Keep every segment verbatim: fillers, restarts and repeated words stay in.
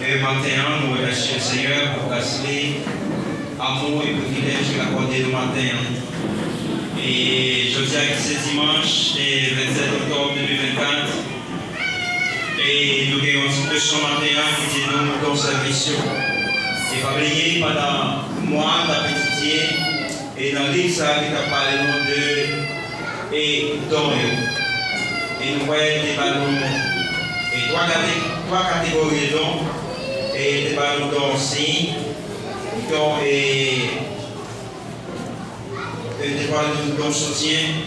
Maten an, nou remèsye Senyè pou gras li, amou e privilèj li akòde nou maten an. E jodi a ki se dimanch, e vennsèt oktòb de mil vennkat, e nou gen yon ti leson maten an ki di nou don sèvis yo. E pa bliye, pandan mwa n ap etidye, e nan liv sa a ki t ap pale nou de e don yo. E nou wè te ba nou e twa kate-, twa kategori de don. E te ba nou don siy, don e, e te ba nou don soutyen.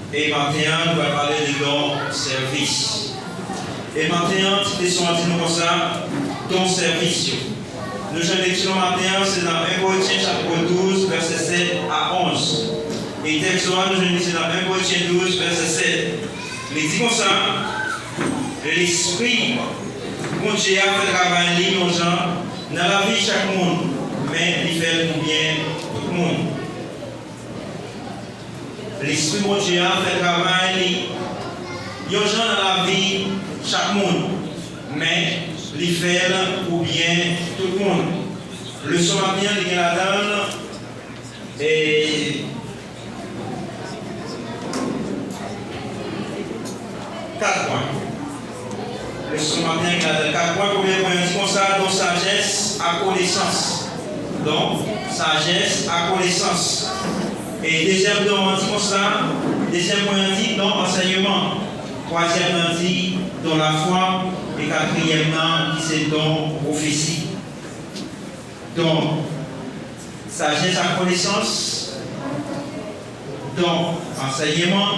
E maten an, nou va pale de don sèvis. E maten an, ti leson an di nou konsa, don sèvis yo. Nou jwenn lekti nou maten an, se nan en Korentyen chapit douz, vèsè sèt a onz. E tèks la, nou jwenn li se nan en Korentyen douz, vèsè sèt. Li di konsa, Lespri Bondye a fè travay li yon jan nan lavi chak moun, men li fè l pou byen tout moun. Lespri Bondye a fè travay li yon jan nan lavi chak moun, men li fè l pou byen tout moun. Leson maten an, li gen ladan l, e, kat pwen. Leson maten an gen ladan l kat pwen. Premye pwen an di konsa, don sajès ak konesans. Don sajès ak konesans. E dezyèm don an di konsa, dezyèm pwen an di don ansèyman. Twazyèm nan di don lafwa. E katriyèm nan ki se don pwofesi. Don sajès ak konesans, don ansèyman,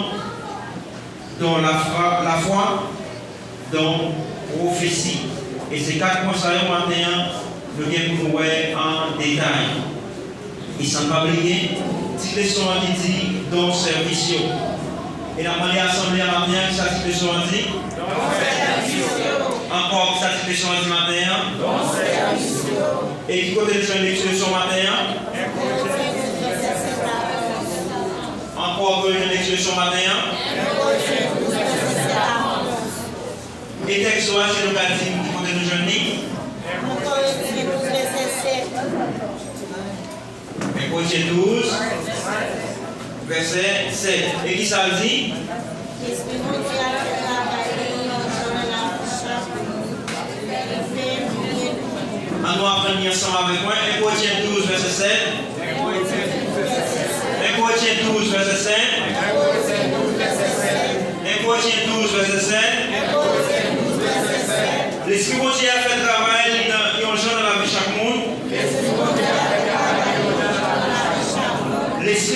don lafwa, lafwa, don pwofesi. E se kat pwen sa yo maten an, nou gen pou nou wè an detay. E san n pa bliye, ti leson an ki di don sèvis yo. E n ap mande asanble a maten an, kisa ti leson an di? Don sèvis yo. Ankò, kisa ti leson an di maten an? Don sèvis yo. E ki kote nou jwenn lekti leson maten an? Ankò, kote nou jwenn lekti leson maten an? E tèks la, si nou ka di m ki kote nou jwenn li? En Korentyen douz, vèsè sèt. En Korentyen douz, vèsè sèt. E kisa l di? Lespri Bondye ap fè travay li yon jan nan lavi chak moun, men li fè l pou byen tout moun. Ann nou aprann li ansanm avèk mwen. En Korentyen douz, vèsè sèt. En Korentyen douz, vèsè sèt. En Korentyen douz, vèsè sèt. Lespri Bondye a fè travay li nan yon jan nan lavi chak moun. Lespri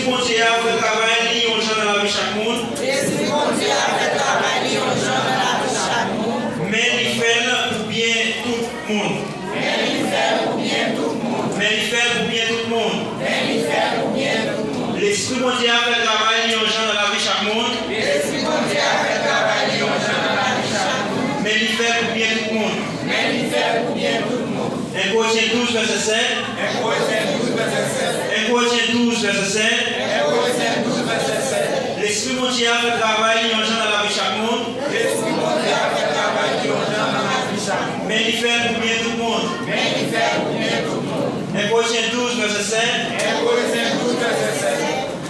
Bondye a fè travay li yon jan nan lavi chak moun. Lespri Bondye a fè travay li yon jan nan lavi chak moun. Men li fè l pou byen tout moun. Men li fè l pou byen tout moun. Men li fè l pou byen tout moun. Men li fè l pou byen tout moun. Lespri Bondye a fè travay li yon jan nan lavi chak moun. Lespri Bondye a fè travay li yon jan nan lavi chak moun. Men li fè l pou byen tout moun. Men li fè l pou byen tout moun. En Korentyen douz, vèsè sèt. En Korentyen douz, vèsè sèt. En Korentyen douz, vèsè sèt. En Korentyen douz, vèsè sèt. Lespri Bondye a fè travay li yon jan nan lavi chak moun. Lespri Bondye a fè travay li yon jan nan lavi chak moun. Men li fè l pou byen tout moun. Men li fè l pou byen tout moun. En Korentyen douz, vèsè sèt. En Korentyen douz, vèsè sèt.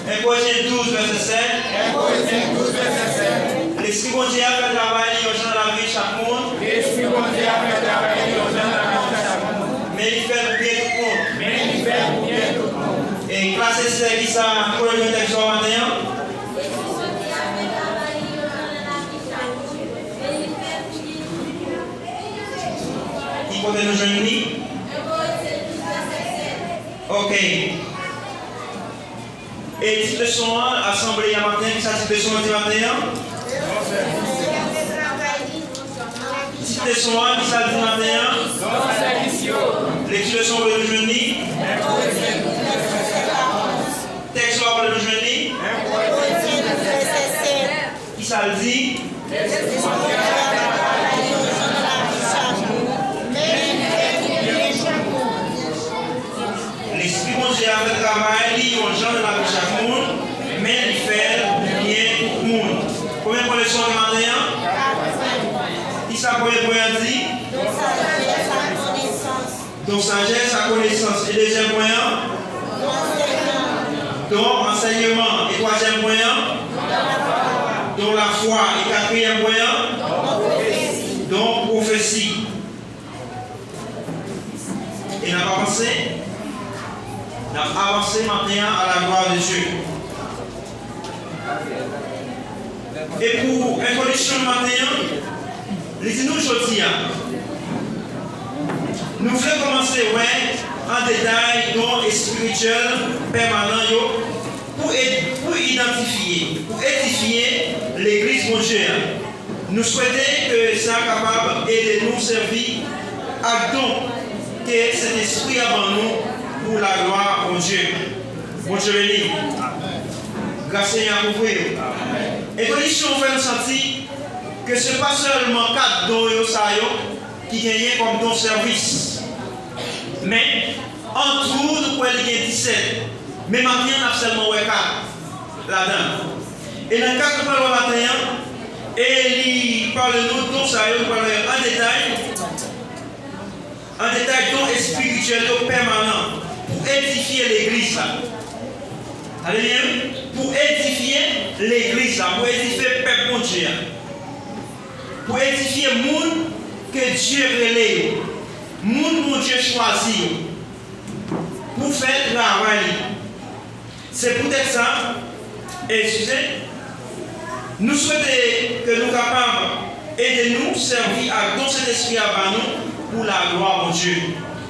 En Korentyen douz, vèsè sèt. En Korentyen douz, vèsè sèt. Lespri Bondye a fè travay li yon jan nan lavi chak moun. Lespri Bondye a fè travay li yon jan nan lavi chak moun. Men li fè l pou byen tout moun. Men li fè l pou byen tout moun. E klas Estè, kisa, kote nou jwenn tèks sa maten an? Ki kote nou jwenn li? Ok. E tit leson an, asanble a maten, kisa tit leson an di maten an? Tit leson an, kisa l di maten an? Lekti leson an, kote nou jwenn li? Tèks la, kote nou jwenn li? Kisa l di? Lespri Bondye a fè travay li yon jan nan lavi chak moun, men li fè l pou byen tout moun. Konbyen pwen leson an gen maten an? Kisa premye pwen an di? Don sajès ak konesans. Don sajès ak konesans. E dezyèm pwen an? Don ansèyman. E twazyèm pwen an? Don lafwa. E katriyèm pwen an? Don pwofesi. E n ap avanse. N ap avanse maten an à la gloire de Dieu. E pou entwodiksyon maten an, li di nou jodi a, nou vle kòmanse wè an detay don espirityèl pèmanan yo pou ed-, pou idantifye, pou edifye legliz Bondye a. Nou swete ke sa kapab ede nou sèvi ak don ke Sentespri a ban nou pou laglwa Bondye. Bondye beni w. Gras Senyè a kouvri w. Entwodiksyon an fè nou santi ke se pa sèlman kat don yo sa yo ki genyen kòm don sèvis. Men, an tou, nou kwè li gen disèt. Men maten an, n ap sèlman wè kat ladan l. E nan kat nou pral wè maten an, e li pale nou don sa yo, nou pral wè an detay. An detay, don espirityèl yo pèmanan pou edifye legliz la. Tande byen, wi. Pou edifye legliz la, pou edifye pèp Bondye a. Pou edifye moun ke Dye rele yo, moun Bondye chwazi yo, pou fè travay li. Se poutèt sa, eskize, nou swete ke nou kapab ede nou sèvi ak don Sentespri a ba nou pou laglwa Bondye.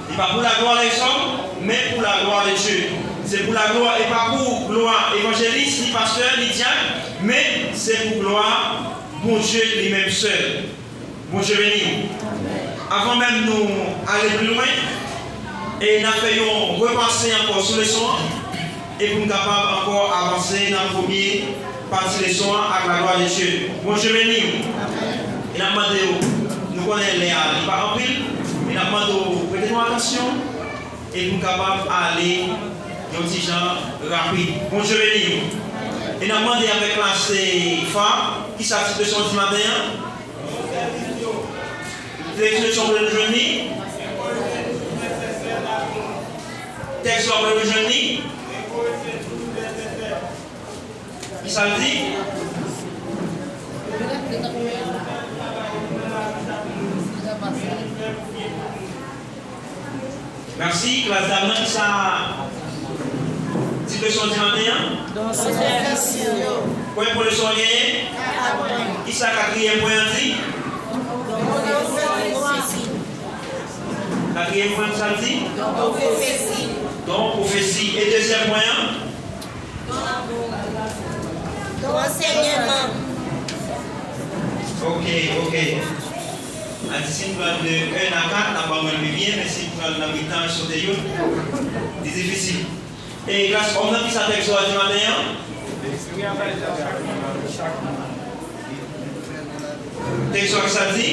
E pa pou laglwa lèzòm, men pou laglwa de Dye. Se pou laglwa, e pa pou glwa evanjelis, ni pastè, ni dyak, men se pou glwa Bondye li menm sèl. Bondye beni w. Avan menm nou ale pi lwen, e n ap fè yon repase ankò sou leson an, e pou n kapab ankò avanse nan premye pati leson an ak laglwa de Dye. Bondye beni w. E n ap mande w, nou konnen lè a li pa anpil, e n ap mande w prete nou atansyon, e pou n kapab ale yon ti jan rapid. Bondye beni w. E n ap mande avèk klas fa, kisa tit leson di maten an? Lekti leson pou nou jwenn li. Tèks la pou nou jwenn li. Kisa l di? Mèsi, klas dam nan, kisa tit leson di maten an? Don sèvis yo. Konbyen pwen leson an genyen? Kat pwen. Kisa katriyèm pwen an di? Don pwofesi. Katriyèm pwen an, kisa l di? Don pwofesi. Don pwofesi. E dezyèm pwen an? Don ansèyman. Ok, ok. An di si n pran de un a kat, n ap ba mwen pi byen, men si n pran nan mitan, l sote youn, li difisil. E klas òm nan, kisa tèks yo a di maten an? Tèks yo a kisa l di?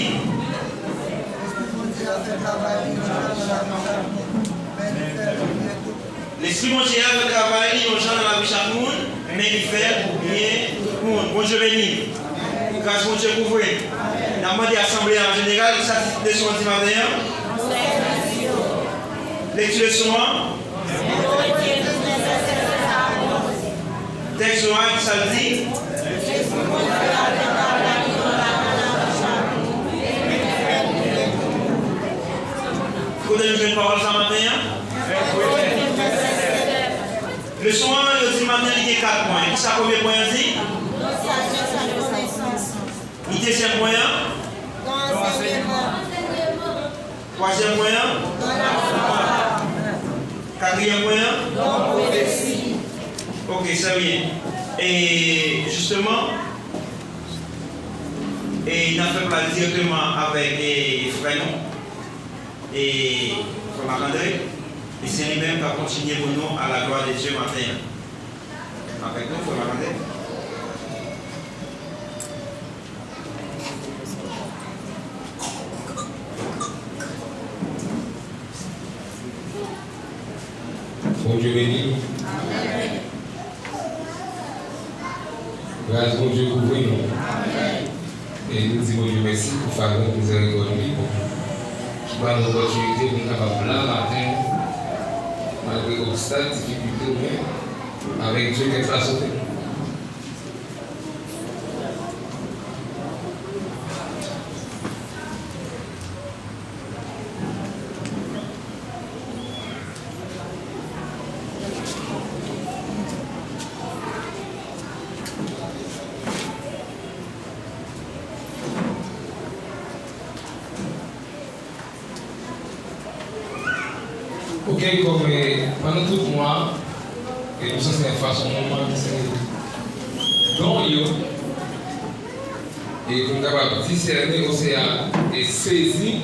Lespri Bondye a fè travay li yon jan nan lavi chak moun, men li fè l pou byen tout moun. Bondye beni. Gras Bondye kouvri. N ap mande asanble a an jeneral, sa ti leson an di maten an. Lekti leson an. Tèks yo a, ki sa l di? Kote nou jwenn pawòl sa maten an? Leson an, yo di maten, li gen kat pwen. Ki sa premye pwen an di? Li dezyèm pwen an? Twazyèm pwen an? Katriyèm pwen an? Ok, trè byen. E jisteman, e n ap fè pale dirèkteman avèk, e, frè nou, e frè Marc André, e se li menm k ap kontinye pou nou à la gloire de Dieu maten an. Avèk nou, frè Marc André. Bondye beni nou. Gras Bondye kouvri nou. E nou di Bondye mèsi pou favè mizèrikòd li. Ban nou opòtinite pou n kapab la maten, malgre obstak, difikilte, men avèk Dye kèk sa sote. Ok, kòm, eh, pandan tout mwa, e nou sanse yon fason nou manifeste don yo, e pou n kapab disène osea e sezi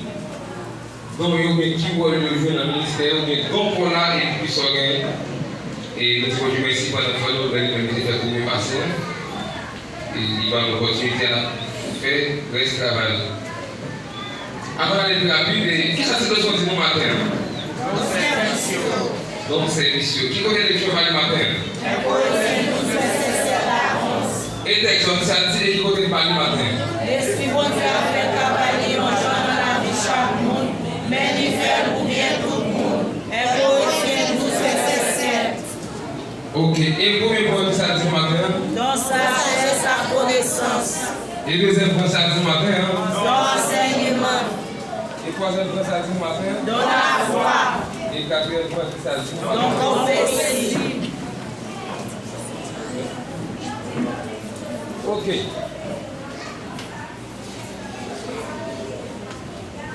don yo, men ki wòl yo jwe nan ministè yo, men don pa w la, e ki sa w genyen. E nou di Bondye mèsi pandan fwa nou, nou te fè tou men pase an. E li ban nou opòtinite a pou fè rès travay la. Avan n ale pi rapid, e kisa ti leson di nou maten an? Don sèvis yo. Don sèvis yo. Ki kote leksyon pale maten an? Ebre douz, vèsè sèt a onz. E tèks la, kisa l di e ki kote l pale maten an? Lespri Bondye ap fè travay li yon jan nan lavi chak moun, men li fè l pou byen tout moun. Ebre douz, vèsè sèt. Ok, e premye pwen sa di maten an? Don sajès ak konesans. E dezyèm pwen sa di maten an? Don ansèyman. E twazyèm pwen sa di maten an? Don lafwa. E katriyèm pwen sa di maten an? Don pwofesi. Ok.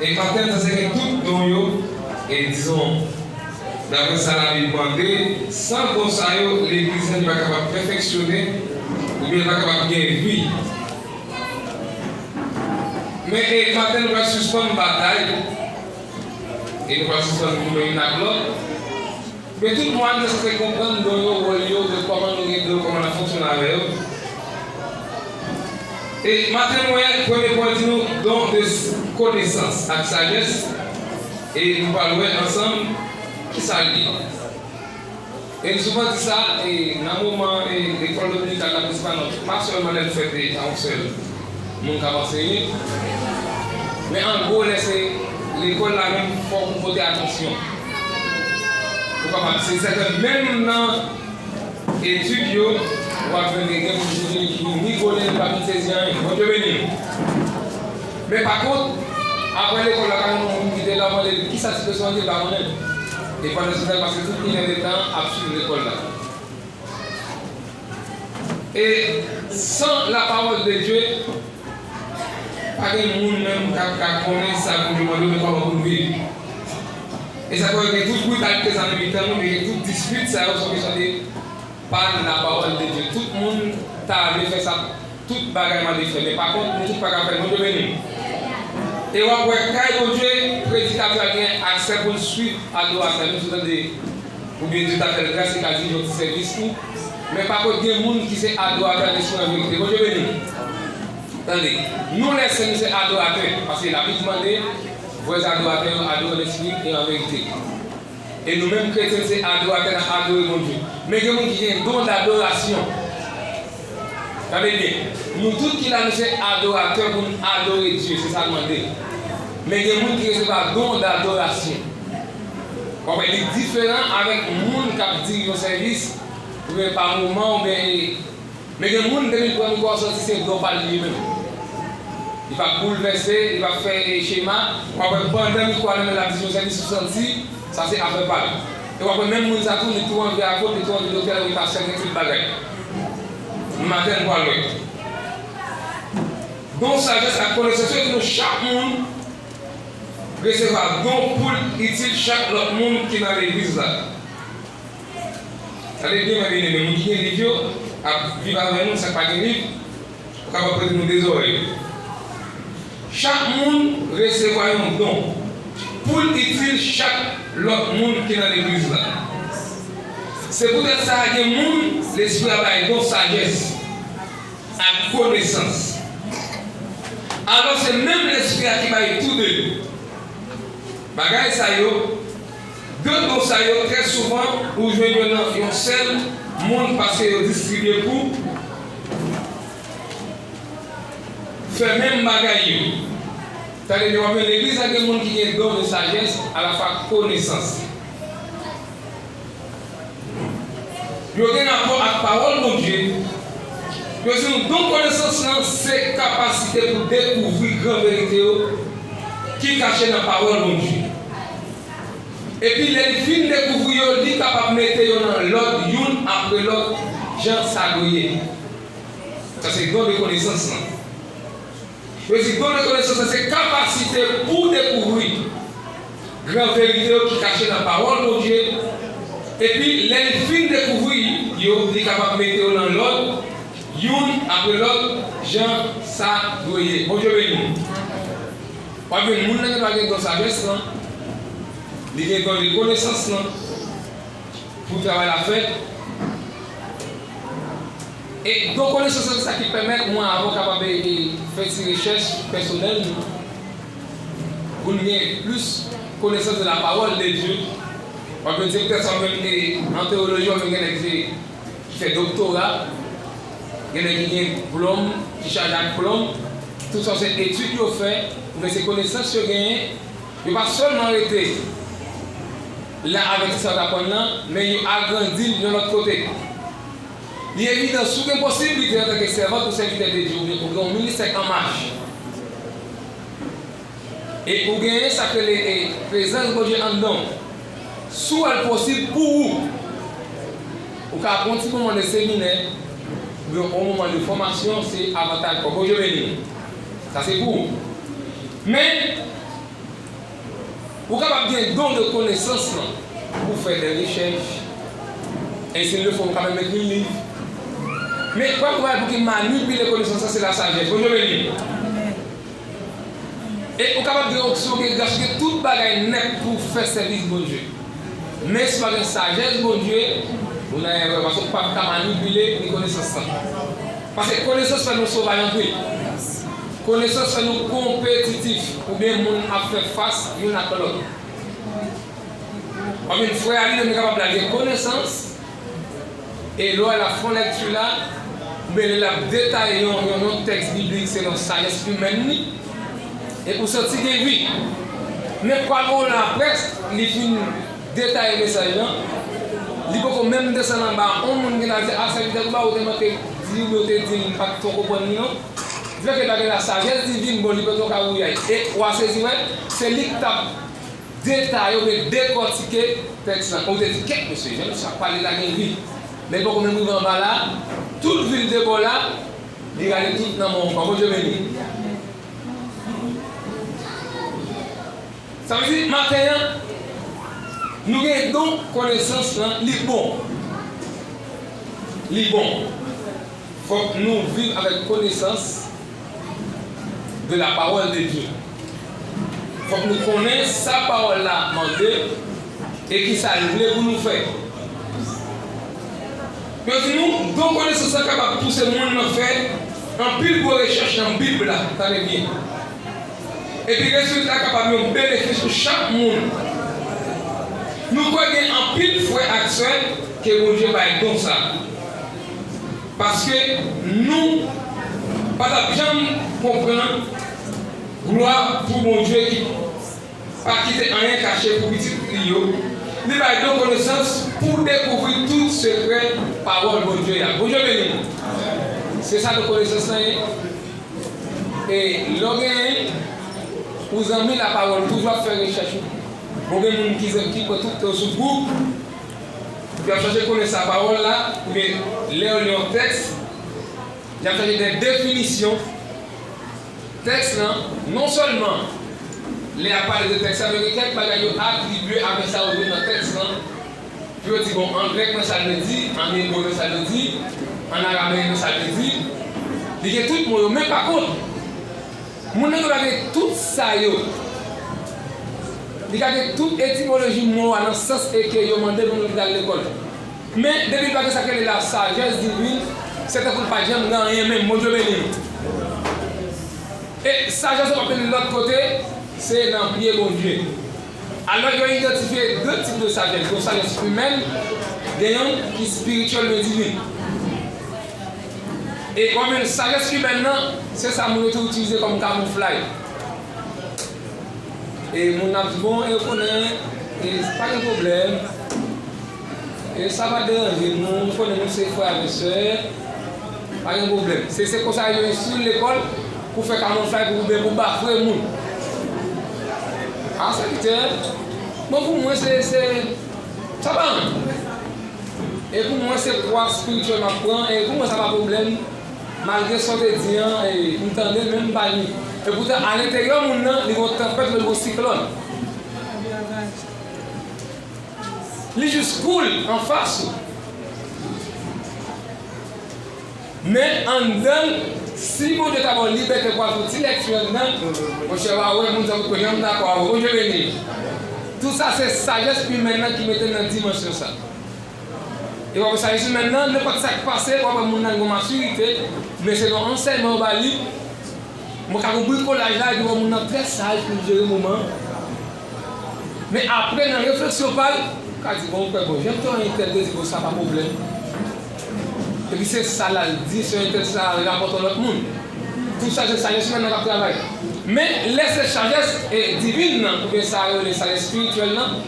E maten sa se gen tout don yo, e dizon, daprè sa Labib mande, san don sa yo, legliz lan li pa kapab pèfeksyone, oubyen li pa kapab gen vi. Men, e maten nou pral sispann batay, e nou pral sispann goumen youn ak lòt. Men tout moun nou sanse konprann don yo, wòl yo, de kòman nou gen don yo, kòman n ap fonksyone avè yo. E maten nou wè, premye pwen di nou, don de s-, konesans ak sajès. E nou pral wè ansanm kisa l ye. E m souvan di sa, e nan moman, e lekòl dominikal la, prensipalman, pa sèlman lè l fèt, e a yon sèl moun k ap anseye. Men an gwo, lè se lekòl la menm, fòk ou pote atansyon. Ou kapab sezi sa, menm nan etid yo, w ap jwenn gen moun ki vini ki vin rigole, li pa vin sezi anyen. Bondye beni nou. Men pa kont, apre lekòl la, ka gen yon moun ki te la, w mande l kisa ti leson an di, l pa konnen. E pandan se tan, paske tout inèdtan ap swiv lekòl la. E san la parole de Dieu, pa gen moun menm k ap ka konnen sa Bondye mande w, men kòman pou n viv. E sa fè gen tout britalite sa nan mitan nou, men gen tout dispit sa yo, se kesyon de pa la parole de Dieu. Tout moun ta vle fè sa, tout bagay mande fè, men pa kont, nou tout pa ka fè l. Bondye beni nou. E w ap wè, kay Bondye, predikatè a gen aksè pou l swiv adoratè. Nou tout tande, oubyen Dye ta fè l gras, li ka dirije yon ti sèvis tou. Men pa kont gen moun ki se adoratè an espri an verite. Bondye beni nou. Tande, nou lèsen nou se adoratè, paske Labib mande vrè adoratè yo adore an espri e an verite. E nou menm kretyen se adoratè, n ap adore Bondye. Men gen moun ki gen don dadorasyon. Tande byen, nou tout ki la, nou se adoratè pou n adore Dye, se sa l mande. Men gen moun ki resevwa don dadorasyon. W ap wè, li diferan avèk moun k ap dirije yon sèvis, oubyen pa moman, oubyen, men gen moun, depi l pran mikwo a, w santi se don pa l li menm. Li p ap boulvèse, li p ap fè, e, chema. W ap wè, pandan mikwo a nan men l ap dirije yon sèvis, ou santi sa se afè pa l. E w ap wè, menm moun sa tou, li tou anvi apot, li tou anvi doktè, li pastè, gen tout bagay. Maten, nou pral wè. Don sajès ak konesans yo, nou chak moun resevwa don pou l itil chak lòt moun ki nan legliz la. Tande byen, mwen byeneme, moun ki gen liv yo ap viv avè nou, sa k pa gen liv, ou kapab prete nou de zòrèy. Chak moun resevwa yon don pou l itil chak lòt moun ki nan legliz la. Se poutèt sa, gen moun Lespri a bay don sajès ak konesans. Alò, se menm Lespri a ki bay toude yo. Bagay sa yo, de don sa yo, trè souvan, ou jwenn yo nan yon sèl moun, paske yo distribye pou fè menm bagay yo. Tande byen, w ap jwenn legliz la gen moun ki gen don de sajès, alafwa konesans. Yo gen rapò ak pawòl Bondye. Yo di nou don konesans lan se kapasite pou dekouvri gran verite yo ki kache nan pawòl Bondye. Epi lè li fin dekouvri yo, li kapab mete yo nan lòd youn apre lòt, jan sa dwe ye. Sa se don de konesans lan. Yo di don de konesans lan se kapasite pou dekouvri gran verite yo ki kache nan pawòl Bondye. Epi lè li fin dekouvri yo, li kapab mete yo nan lòd, youn apre lòt, jan sa dwe ye. Bondye beni nou. W ap jwenn moun nan ki pa gen don sajès lan, li gen don de konesans lan pou travay la fèt. E don konesans lan, se sa ki pèmèt mwen avè w kapab e, e, fè ti rechèch pèsonèl nou, pou n gen plis konesans de la parole de Dieu. W ap jwenn se poutèt sa w ap jwenn, e, an teyoloji, w ap jwenn gen nèg ki fè doktora, gen nèg ki gen diplòm, ki chaje ak diplòm, tout sa se etid yo fè, oubyen se konesans yo genyen, yo pa sèlman rete la avèk sa yo t aprann nan, men yo agrandi l yon lòt kote. Li evidan, si w gen posiblite antanke sèvant ou sèvitè de Dye, oubyen ou gen yon ministè an mach, e ou genyen sa k rele, e, prezans Bondye anndan w. Si w wè l posib pou ou, ou ka pran yon ti moman de seminè, oubyen yon moman de fòmasyon, se avantaj pa w. Bondye beni nou. Sa se pou ou. Men, ou kapab gen don de konesans lan pou fè de rechèch. E si l le fo, ou ka menm ekri liv. Men, premye bagay pou ki manipile konesans lan, se lasajès. Bondye beni nou. E ou kapab gen onksyon, gen gras, gen tout bagay nèt pou w fè sèvis Bondye. Men si w pa gen sajès Bondye, ou nan erè, paske ou p ap ka manipile ni konesans lan. Paske konesans fè nou sovaj anpil. Konesans fè nou konpetitif, oubyen moun ap fè fas youn ak lòt. W ap jwenn frè a li menm li kapab la gen konesans, e lè w wè l ap fè yon lèkti la, oubyen lè l ap detaye yon, yon, yon tèks biblik selon sajès imèn li, e ou santi gen vi. Men pral gen yon la prèske, li fin detaye mesaj lan, li poko menm desann anba, yon moun gen la di, a, sèvitè Bouba, ou te manke di, oubyen ou te di, m pa t twò konprann li non. Di fè ke l pa gen lasajès divin, bon, li poko ka wouyay. E w a sezi wè, se li k t ap detaye oubyen dekòtike tèks lan. Ou te di, kèt mesye, jan misye ap pale la gen vi. Men l poko menm rive anba la, tout vi l debò la, li rale tout nan men w ankò. Bondye beni. Sa vle di, maten an, nou gen don konesans lan, li bon. Li bon. Fòk nou viv avèk konesans de la parole de Dieu. Fòk nou konnen sa pawòl la mande e ki sa l vle pou nou fè. Yo di nou, don konesans lan kapab pouse moun nan fè anpil gwo rechèch nan Bib la, tande byen. Epi rezilta kapab yon benefis pou chak moun. Nou kwè gen anpil frè ak sè ke Bondye bay don sa. Paske nou pa t ap janm konprann glwa pou Bondye ki pa kite anyen kache pou pitit li yo. Li bay don konesans pou dekouvri tout sekrè pawòl Bondye a. Bondye beni nou. Se sa don konesans lan ye. E lè w genyen, ou zanmi lapawòl, toujou ap fè rechèch ou. Bon, gen moun ki, ki pran tout tan sou gwoup, y ap chache konnen sa pawòl la, oubyen lè yo li yon tèks, y ap chache de definisyon tèks lan, non sèlman lè y ap pale de tèks la, men gen kèk bagay yo atribye avèk sa yo jwenn nan tèks lan. Pou yo di, bon, an grèk nan sa l vle di, an ebre nan sa l vle di, an arameyen nan sa l vle di, li gen tout mo yo. Men pa kont, moun nan gen dwa gen tout sa yo. Li ka gen tout etimoloji mo a nan sans e ke yo mande l pou moun ki t al lekòl. Men, depi l pa gen sa k rele lasajès divin, se tankou l pa janm gen anyen menm. Bondye beni nou. E sajès ou p ap jwenn lòt kote, se nan pye Bondye. Alò, yo idantifye de tip de sajès. Yon sajès imèn, gen yon ki espirityèl men divin. E w ap jwenn sajès imèn nan, se sa moun yo toujou itilize kòm kamouflaj. E moun ap di, bon, e konnen, e pa gen pwoblèm. E sa pa deranje nou, nou konnen nou se frè avèk sè, pa gen pwoblèm. Se, se konsa yo enstwi lekòl pou fè kamouflaj, pou oubyen pou bafwe moun. A, sèvitè, bon, pou mwen, se, se, sa pa anyen. E pou mwen, se kwa espirityèl m ap pran, e pou mwen, sa pa pwoblèm. Malgre sa w te di an, e, m tande, men m pa ni. E poutan, alenteryè moun nan, li gon tanpèt, li gon siklòn. Li jis koul anfas ou. Men anndan, si Bondye ta ba w libète pou w al fè yon ti lèkti anndan, monchè, w a wè moun sa yo pa janm dakò avè w. Bondye beni. Tout sa se sajès imèn nan ki mete n nan dimansyon sa. E w ap wè sajès imèn nan, nenpòt sa k pase, w ap wè moun nan gon matirite, men se yon ansèyman yo ba li. Mwen ka gon brikolaj la, epi w wè moun nan trè saj pou l jere moman an. Men apre, nan refleksyon pa l, ou ka di, bon, frè, bon, jan m te wè entèl te di, bon, sa pa pwoblèm. Epi se sa l al di, se entèl sa l rapòte yon lòt moun. Tout sa se sajès imèn nan k ap travay. Men lè se sajès, e, divin nan, oubyen sa yo rele sajès espirityèl nan,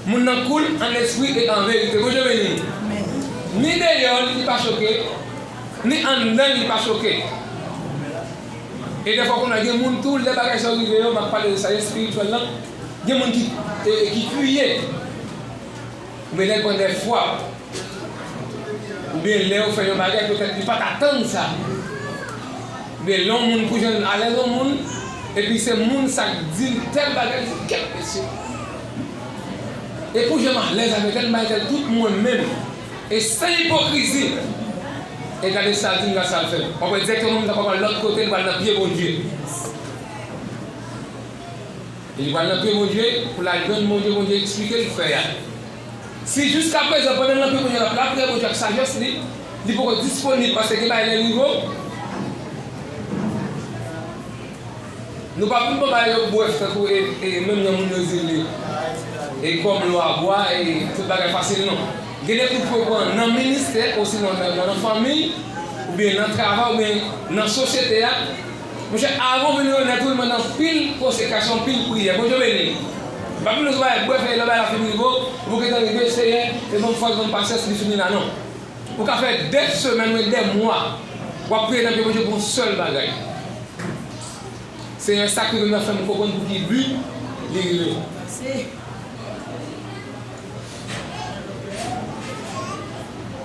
moun nan koul an espri e an verite. Bondye beni nou. Ni deyò li pa choke, ni anndan li pa choke. E dèfwa kounye a gen moun tou, lè bagay sa yo rive yo, m ap pale de sajès espirityèl lan, gen moun ki, e, ki kriye. Oubyen lè l pran de fwa. Oubyen lè yo fè yon bagay, petèt li pa t atann sa. Oubyen lè yon moun pou jan l alèz yon moun, epi se moun sa k di l tèl bagay, li di, kèt mesye. E pou jan m alèz avè tèl, m bay tèl tout mwen menm. E san ipokrizi. E gade sa l di m, gade sa l fè m. W ap wè dirèkteman moun sa pral lòt kote, li pral nan pye Bondye. E li pral nan pye Bondye pou l al jwenn Bondye, Bondye eksplike l fè a. Si jiskaprezan, pandan l nan pye Bondye, l ap lapriyè Bondye ak sajès li, li poko disponib paske gen bagay lè l rive w, nou pa vin pran bagay yo brèf tankou e, e menm jan moun yo di li, e kòm lò a bwa, e tout bagay fasil, non. Gen de kout pwen pran nan ministè, osinon nan, nan, nan fanmi, oubyen nan travay, oubyen nan sosyete a. Monchè, avan w vin onèt, ou mande anpil konsekrasyon, anpil priyè. Bondye beni. Pa vin nou sou bagay brèf, e lè bagay la fin rive w, ou gentan rive, Seyè, e ban m fòs, ban m pasyans, li fini la, non. Ou ka fè dè semèn, oubyen dè mwa, w ap priye nan pye Bondye pou yon sèl bagay. Seyè, sa k rive m nan, fè m konprann pou ki bi li rive.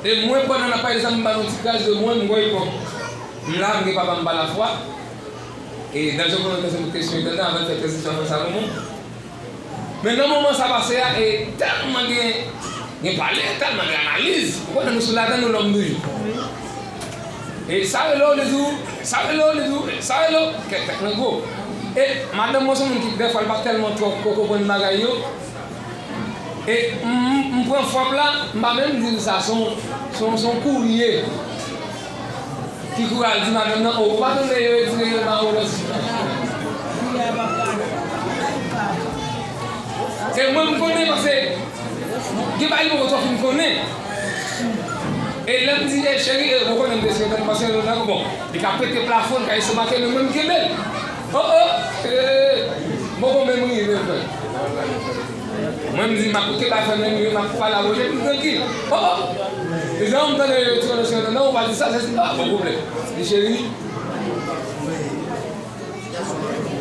E mwen, pandan n ap pale de sa, m ba nou ti kras de mwen, m kwè, bon, m la, m gen papa m pa lafwa. E dan Jan konnen se yon kesyon etènèl, avan n fè tranzisyon, fè sa pou mwen. Men nan moman sa pase a, e tèlman gen, gen pale, tèlman gen analiz. Ou konnen nou sou ladan, nou lòm toujou. E sa rele w, li di w, sa rele w, li di w, sa rele w, kèk tèt nan gwo. E madanm mwen se yon moun ki, dèfwa, li pa tèlman twò ko-, konprann bagay yo. E m, m pran fwap la, m pa menm di l sa, se yon, se yon, se yon kourye ki kouri al di madanm nan, o, ou pa tande yo retire yo nan Orans. E mwen, m konnen, paske gen bagay li poko twò fin konnen. E lè m di, e cheri, e ou konnen m te sou entènèt, paske nan, bon, li ka pete plafon, li ka estomake, men mwen, m kenbe l. O, o, e, m poko menm rive, frè. Mwen, m di, m ap kenbe afè m, m ap pale avè w, epi m trankil. O, o. E jan m tande yo di, non, non, ou pa di sa, sa, se pa bon pwoblèm. Li, cheri.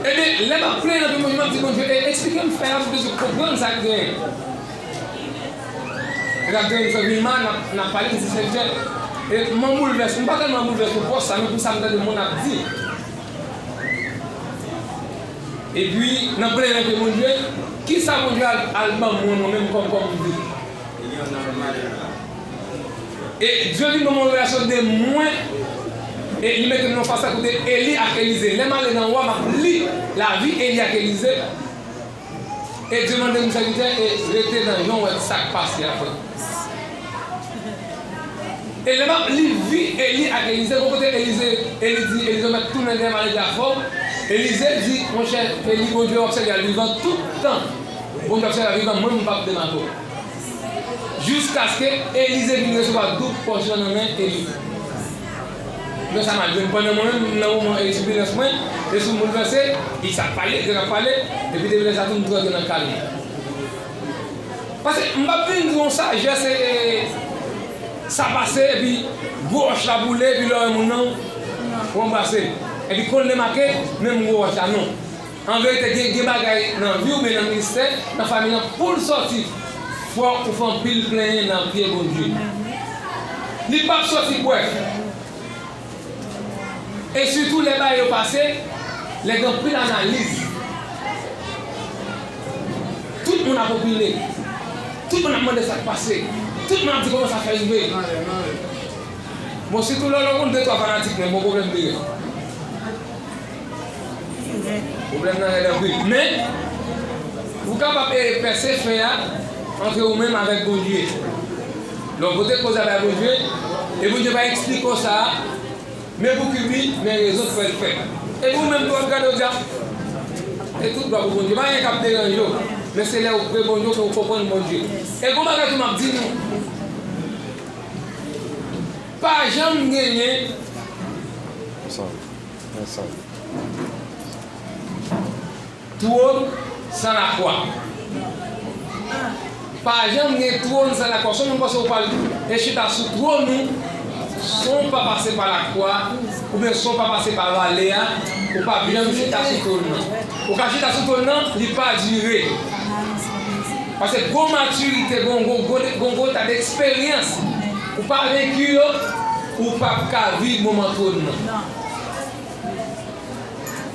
Ebyen, lè m ap plenyen nan pye Bondye, m ap di Bondye, e, eksplike m fè a, m bezwen konprann sa k genyen. E l ap genyen fè vin mal, n ap, n ap pale, m di, sèvitè, e m an boulvès, m pa tèlman boulvès pou pòs sa, men pou sa m tande moun ap di. Epi, nan plenyen nan pye Bondye, kisa Bondye al, al ban mwen, mwen menm kòm, kòm vi? E Dye vin ban mwen revelasyon de mwen, e li mete m nan fas la kote Eli ak Elize. Lè m ale nan wa, m ap li lavi Eli ak Elize. E Dye mande m, sèvitè, e rete nan yon wè sa k pase apre. E lè m ap li vi Eli ak Elize, gon kote Elize, Eli di, Elize mèt tounen dèyè m ale di afè w. Elize di, monchè, Eli, Bondye w ap sèvi a l vivan tout tan. Bondye w ap sèvi a l vivan, mwen, m p ap demake w. Jiskaske Elize vin resevwa doub pòsyon nan men Eli. Men sa m al jwenn pandan mwen menm, m nan moman e tibilans mwen, e sou m boulvèse, e sa k pale, gen k ap pale, epi depi lè sa tou m tou rantre nan kalm. Paske m p ap vin di w sajès e sa pase, epi gwo wòch la boule, epi lè w wè moun nan, w anbrase l. Epi konn demake, menm gwo wòch la, non. An verite, gen, gen bagay nan vi w, men nan ministè, nan fanmi an, pou l sòti, fòk ou fè anpil plenyen nan pye Bondye. Li p ap sòti bwèf. E sitou lè bagay yo pase, lè gen anpil analiz. Tout moun ap opine. Tout moun ap mande sa k pase. Tout moun ap di kòman sa fè rive. Bon, sitou lè w konn de twa fanatik, men bon pwoblèm li ye. Pwoblèm nan rèd anpil. Men, ou kapab, e, pèse fen an antre ou menm avèk Bondye. Lè w pote koz la bay Bondye, e Bondye va eksplike w sa, men pou ki bi, men rezon k fè l fèt. Epi ou menm tou w ap gade w di a, e tout glwa pou Bondye. Pa gen anyen k ap deranje w, men se lè ou pre Bondye ke w konprann Bondye. E gon bagay tou m ap di nou, pa janm genyen twòn san lakwa. Pa janm gen twòn san lakwa. Si yon moun panse ou pral e chita sou twòn ou, san w pa pase pa lakwa, oubyen san w pa pase pa vale a, ou p ap janm chita sou twòn nan. Ou ka chita sou twòn nan, li pa dire. Paske gon matirite, gon, gon, gon, gon, gon ta d eksperyans ou pa venki yo, ou p ap ka viv moman twòn nan.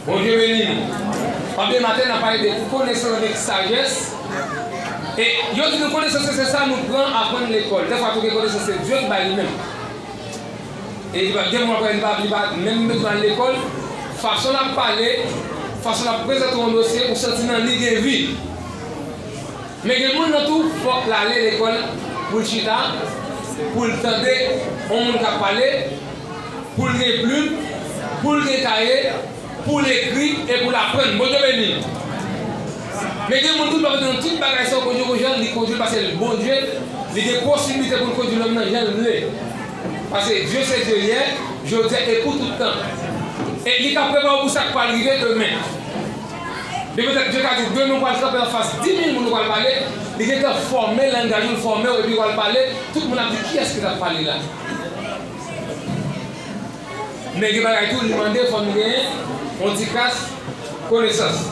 Bondye beni nou. Anpil maten, n ap pale de konesans avèk sajès. E yo di nou konesans se sa nou pran, aprann lekòl. Dèfwa tou gen konesans se Dye ki bay li menm. E li pa, gen moun ap pale, li pa, li pa menm bezwen al lekòl. Fason l ap pale, fason l ap prezante yon dosye, ou santi nan li gen vi. Men gen moun nan tou, fòk l ale lekòl pou l chita, pou l tande yon moun k ap pale, pou l gen plim, pou l gen kaye, pou l ekri e pou l aprann. Bondye beni. Men gen moun tou, Bondye nan tout bagay sa yo, Bondye gon jan li kondui l, paske l Bondye, li gen posiblite pou l kondui lòm nan jan l vle. Paske Dye se Dye yè, jodi a e pou tout tan. E li ka prepare w pou sa k pral rive demen. Men petèt Dye ka di w demen w pral kanpe anfas di mil moun ou pral pale, li gentan fòme langaj ou, l fòme w epi w al pale, tout moun ap di kiyès ki t ap pale la. Men gen bagay tou li mande fò nou genyen yon ti kras konesans.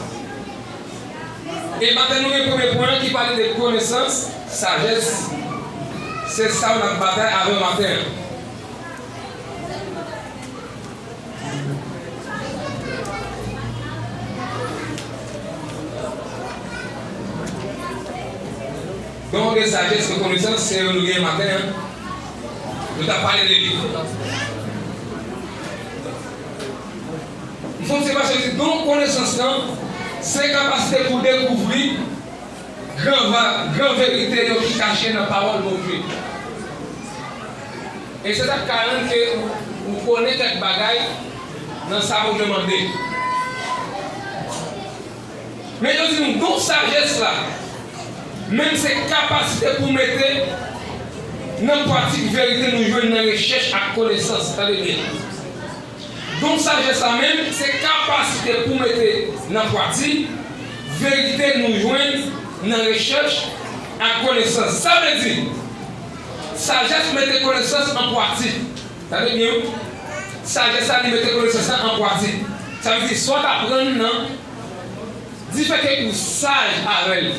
E maten nou gen premye pwen an ki pale de konesans, sajès. Se sa w ap batay avè w maten an. Don de sajès, rekonesans, se yo nou gen maten an. Nou t ap pale de li. M fon se paske di don konesans lan, se kapasite pou dekouvri gran va-, gran verite yo ki kache nan pawòl Bondye. E se sa k ka rann ke ou, ou konnen kèk bagay nan sa Bondye mande. Men yo di nou, don sajès la, menm se kapasite pou mete nan pratik verite nou jwenn nan rechèch ak konesans. Tande byen. Don sajès la menm, se kapasite pou mete nan pratik verite nou jwenn nan rechèch ak konesans. Sa vle di, sajès mete konesans an pratik. Tande byen, wi. Sajès la, li mete konesans la an pratik. Sa vle di, sa w t aprann nan, difèt ke ou saj avè l,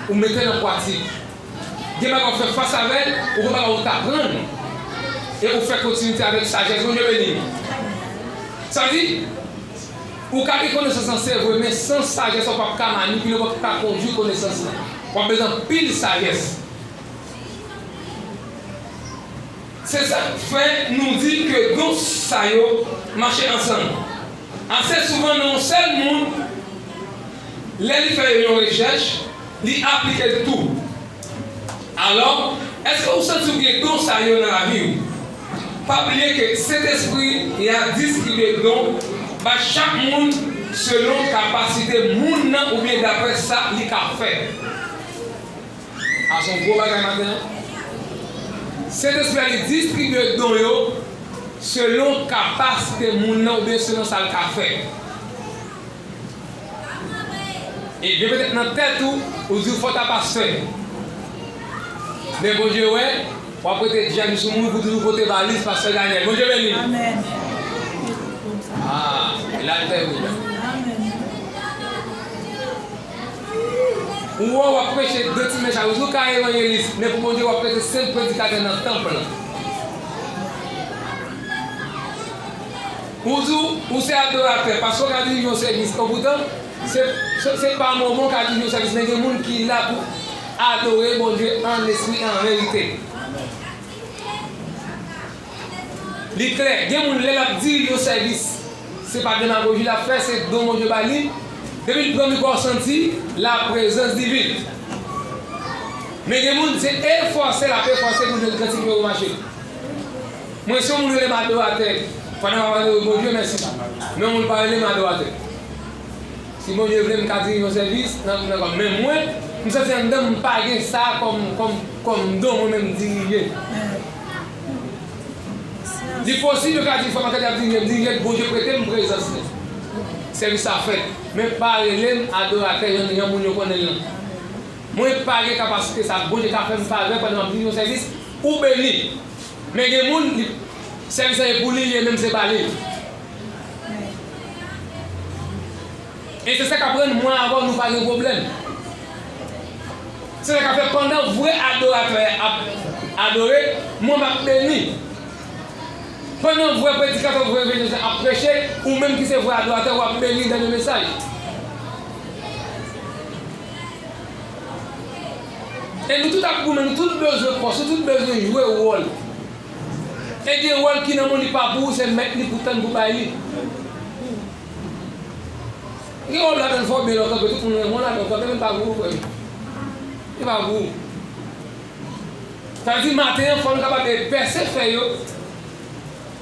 ou mete l an pratik. Gen bagay w fè fas avè l, ou gen bagay ou t aprann, e ou fè kontinite avèk sajès. Bondye beni nou. Sa vle di, ou ka gen konesans lan, se vre, men san sajès, w p ap ka manipile, w p ap ka kondui konesans lan. W ap bezwen anpil sajès. Se sa k fè nou di ke don sa yo mache ansanm. Ase souvan, nan yon sèl moun, lè li fè yon rechèch, li aplike l tou. Alò, èske ou santi w gen don sa yo nan lavi w? Pa bliye ke Sentespri a distribye don bay chak moun selon kapasite moun nan oubyen daprè sa li ka fè. A se yon gwo bagay maten an. Sentespri a li distribye don yo selon kapasite moun nan oubyen selon sa l ka fè. E byen petèt nan tèt ou, ou di w fò ta pastè. Men Bondye wè, w ap rete djèm sou moun pou toujou pote valiz pastè Daniel. Bondye beni w. Amèn. Ah, e la l fè wi la. Amèn. Ou wè w ap preche de ti mèch a, ou di w ka evanjelis, men pou Bondye w ap rete senp predikatè nan tanp lan. Ou di w, ou se adoratè, paske w ka dirije yon sèvis, e poutan, se, se, se pa mòmon w ka dirije yon sèvis, men gen moun ki la pou adore Bondye an espri e an verite. Li klè, gen moun lè l ap dirije yon sèvis, se pa demagoji l ap fè, se don Bondye ba li. Depi l pran mikwo a, w santi laprezans divin. Men gen moun, se efòse l ap efòse pou jwenn kantik yo mache. Mwen, si yon moun rele m adoratè, pandan m ap adore Bondye, mèsi. Men yon moun pa rele m adoratè. Si Bondye vle, m ka dirije yon sèvis nan, nan kò m. Men mwen, m santi anndan m pa gen sa kòm, kòm, kòm don mwen menm dirije. Li posib yo ka di fò m ap dirije, m dirije, Bondye prete m prezans li. Sèvis la fèt. Men pa rele m adoratè, jan, jan moun yo konnen l lan. Mwen pa gen kapasite sa. Bondye ka fè m favè pandan m ap dirije yon sèvis, ou beni. Men gen moun, li, sèvis la e pou li, li e menm se pa li. E se sa k ap rann mwen avè w, nou pa gen pwoblèm. Se sa k ap fè pandan vrè adoratè a ap adore, mwen m ap beni. Pandan vrè predikatè, vrè evanjelis ap preche, ou menm ki se vrè adoratè, w ap beni dan le mesaj. E nou tout ap goumen, nou tout bezwen pòs, nou tout bezwen jwe wòl. E gen wòl ki nan moun li pa pou ou, se mèt li pou tann pou bay li. Gen wòl ladan l fò byen lè w kanpe, tout moun renmen w ladan w kanpe, men l pa pou ou, frè m. Li pa pou ou. Sa vle di maten an, fò n kapab pèse fè yo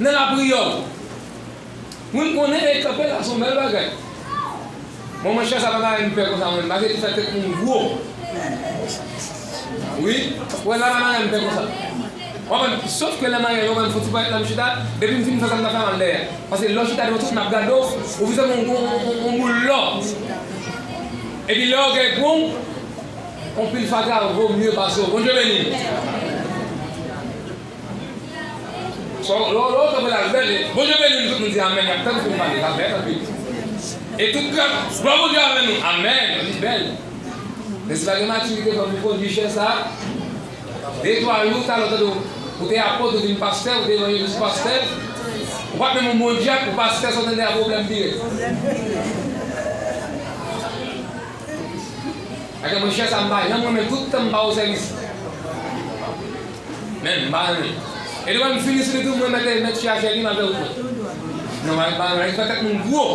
nan lapriyè w. Wi, m konnen, e kanpe la se yon bèl bagay. Bon, monchè, sa pa bagay m pè konsa, mwen, paske li fè tèt moun gwo. Wi, wè, la pa bagay m pè konsa. W konprann? Sof ke lè maryaj, w konprann, fò ti ponyèt la m chita, depi m fin fè sa m ta fè mal dèyè. Paske lè w chita devan tout moun ap gade w, ou vin sanble yon, yon, yon, yon boul lò. Epi lè ògèy pran w, yon pil fatra vo mye pase w. Bondye beni n. So, lè, lè w kanpe la, l bèl, e Bondye beni nou, tout moun di amèn, y ap tann pou m pale, la bèl anpil. E tout gran, glwa Bondye avè nou, amèn, li bèl. Men si pa gen matirite, fò nou kondui chè sa, de twa jou, talè w tande w, ou te apot, ou vin pastè, ou te evanjelis pastè, ou pa t menm yon bon dyak, ou pastè, sa w tande a pwoblèm vire. Ak mwen chè sa m pa janm renmen, tout tan m pa o sèvis. Men m pa renmen. E lè m fini sou li tou, mwen mèt, mèt chè a chè li, m ap fè wout mwen. Non, m pa renmen, li fè tèt moun gwo.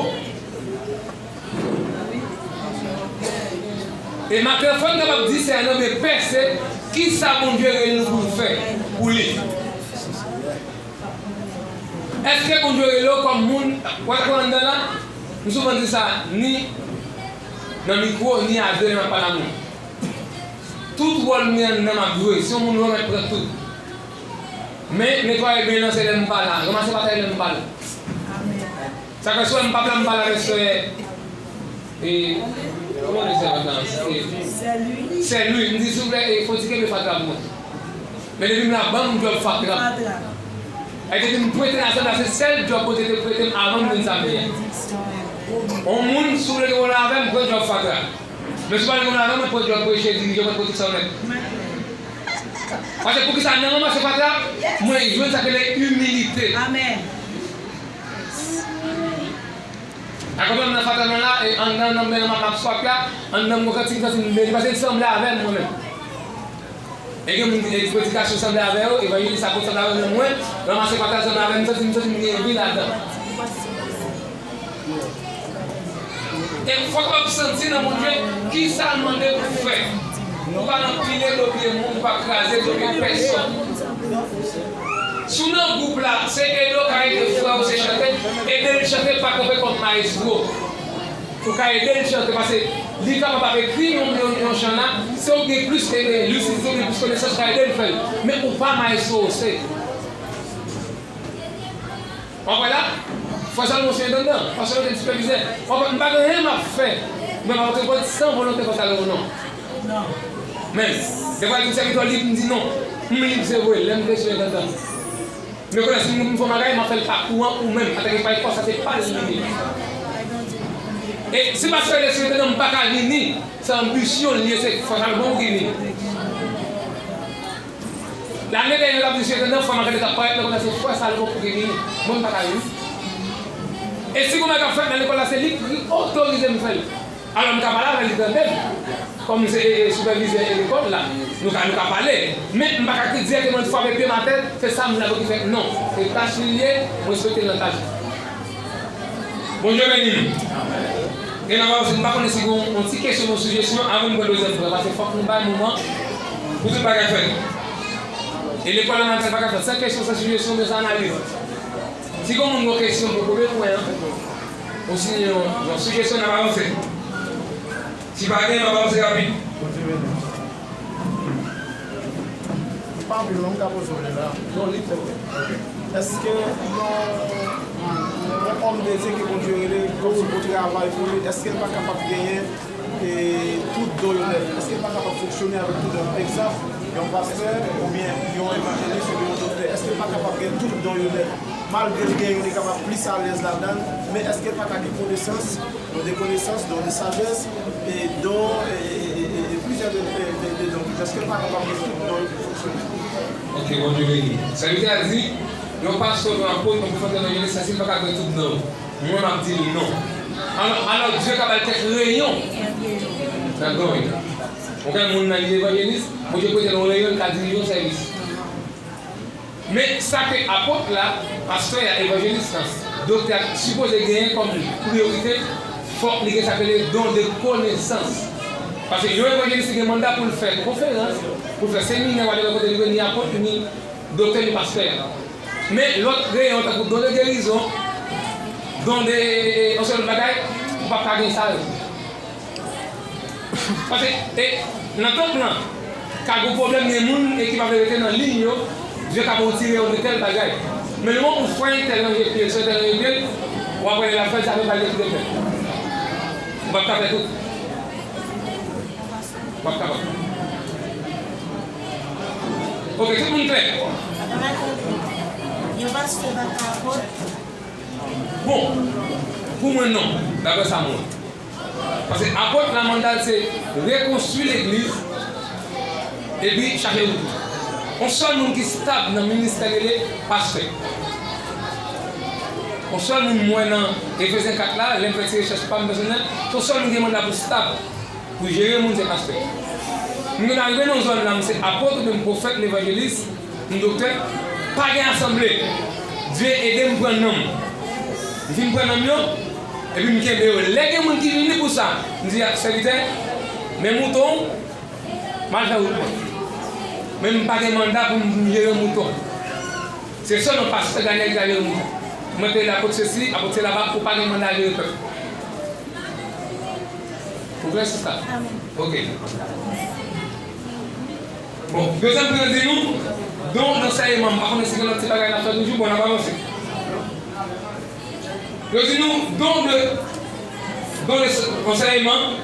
E maten fò n kapab disène, men pèse, kisa Bondye rele nou pou n fè pou li. Èske Bondye rele w kòm moun, wè sa k anndan la? M souvan di sa, ni nan mikwo, ni a de lè m ap pale a moun. Tout wòl m gen anndan m ap jwe. Si yon moun lwen, m ap pran tout. Men, netwaye byen nan, se lè m pa la. Ranmase batay lè m pa la. Sa fè sou m p ap la, m pale avèk sè, e, kòman li sèvant lan? E, sè Lwi. M di, silvouplè, e, fò ti kenbe fatra pou mwen. Men depi m la, ban m djòb fatra. E depi m prete nan asanble a, se sèl djòb Bondye te prete m avan m vin sa m ye a. On moun, si w vle gen pwoblèm avè m, pran djòb fatra. Men si w pa gen pwoblèm avè m, pran djòb preche, dirije, pran tout sa w mèt. Paske poukisa nan ranmase fatra, mwen jwenn sa k rele imilite. Amèn. Akonpè m nan fatra mwen la, e anndan nan men m ap swap la, anndan m gon kantik m santi m beni, paske l sanble avè m mwen menm. E gen moun ki te predikasyon sanble avè yo, evanjelis apot sanble avè yo, men mwen, ranmase fatra sanble avè m, m santi m, santi m gen vi ladan. E fòk w ap santi nan Bondye, kisa l mande pou w fè. Ou pa nan pile do pye moun, ou pa kraze do pye pèsòn. Si w nan gwoup la, se ede w ka ede frè w se chante, ede l chante, pa kanpe kòm mayestwo. Ou ka ede l chante, paske li kapab ap ekri yon, yon, yon chan la, si w gen plis, e, e, lisid, si w gen plis konesans, ou ka ede l fè l. Men ou pa mayestwo, w se. W ap wè la, Frè Salomon se entandan, pastè yo te sipèvizè. W ap wè, m pa gen anyen m ap fè. Mwen pa antre kont san volonte Frè Salomon, non. Men, dèfwa li di sèvitè w lib, m di non. M lib, se vre, lè m te sou entandan. Men kounye a, si m fè yon bagay, m ap fè l pa kou an ou menm, antanke pastè, sa se pa l li ye. E si pastè te sou entandan, m pa ka vini, se anbisyon l ye, se Frè Salomon pou ki vini. Lane dèyè yo t ap di se nan fwa Makenè t ap parèt, men kounye a se Frè Salomon pou ki vini. Mwen m pa ka vini. E si gon bagay k ap fèt nan lekòl la, se li ki otorize m fè l. Alò m ka pale avè l, li tande m. Kòm se, e, e, sipèvizè, e, lekòl la, nou ka, nou ka pale. Men m pa ka dirèkteman frape pye m atè, se sa m la pou ki fèt. Non. Se tach li l ye, mwen respekte l nan tach li. Bondye beni nou. Gen nan pawòl, m pa konnen si gen yon ti kesyon, yon sijesyon, avan nou pran dezyèm pwen, paske fòk nou bay moman pou tout bagay fèt. E lekòl la maten pa ka fèt san kesyon, san sijesyon, men san analiz. Si gen moun gen yon kesyon pou premye pwen an, osi yon, yon sijesyon, n ap avanse. Si pa gen, n ap avanse rapid. Pa anpil non, m ka poze w la. Non, li fèt. Èske yon, yon òm de Dye ke Bondye rele, kòmsi pou travay pou li, èske l pa kapab genyen, e, tout don yo nèt? Èske l pa kapab fonksyone avèk tout don? Egzanp, yon pastè, oubyen yon evanjelis, oubyen yon doktè, èske l pa kapab gen tout don yo nèt? Malgre l gen youn, li kapab plis alèz ladan l, men èske l pa ka gen konesans, don de konesans, don de sajès, e don, e, e, e, e, e plizyè de, de, de, de don. Èske l pa kapab gen tout don yo pou fonksyone? Ok, Bondye beni. Sèvitè a di, yon pastè, yon apot, yon pwofèt, yon evanjelis, èske l pa ka gen tout don? Mwen, m ap di l non. Alò, alò, Dye ka ba l kèk reyon nan don yo. Yon kèk moun nan li evanjelis, Bondye prete l yon reyon, l ka dirije yon sèvis. Men sa ke apot la, pastè a, evanjelis la, doktè a sipoze genyen kòm priyorite, fòk li gen sa k rele don de konesans. Paske yon evanjelis li gen manda pou l fè konferans, pou l fè seminè, whatever, kote li vle ni apot, ni doktè, ni pastè. Men lòt reyon tankou don de gerizon, don de, e, e, e, yon seri lòt bagay, ou p ap ka gen sa yo. Paske, e, nan tanp lan, ka gen pwoblèm, gen moun, e, ki pa vle rete nan liy yo, Dye ka ba w ti reyon de tèl bagay. Men lè w frè entèl ranje pye l, sè entèl ranje pye l, w ap wè lè l ap fè l, sa fè bagay ki te fè. W ap ka fè tout. W ap kapab. Ok, tout moun klè? Yon pastè pa ka apot. Bon, pou mwen non, daprè sa m wè. Paske apot la manda l se rekonstwi legliz epi chache wout. Yon sèl moun ki stab nan ministè rele pastè. Yon sèl moun m wè nan Efezen kat la, lè m fè ti rechèch pa m pèsonèl, se yon sèl moun ki gen manda pou stab, pou jere moun, se pastè. M gentan rive nan zòn la, m se apot oubyen m pwofèt, m evanjelis, m doktè, pa gen asanble. Dye ede m pran nanm. M fin pran nanm yo, epi m kenbe yo. Lè gen moun ki vini pou sa, m di, a, sèvitè, men mouton w, m al fè wout mwen. Men m pa gen manda pou m jere mouton. Se sèlman pastè Daniel ki ka jere mouton. Mwen te apot sesi, apot sela, ou pa gen manda jere pèp. Ou klè sista? Amèn. Ok. Bon, dezyèm pwen an di nou, don dansèyman. M pa konnen si gen lòt ti bagay n ap fè toujou, bon, n ap avanse. Yo di nou, don de, don de ansèyman,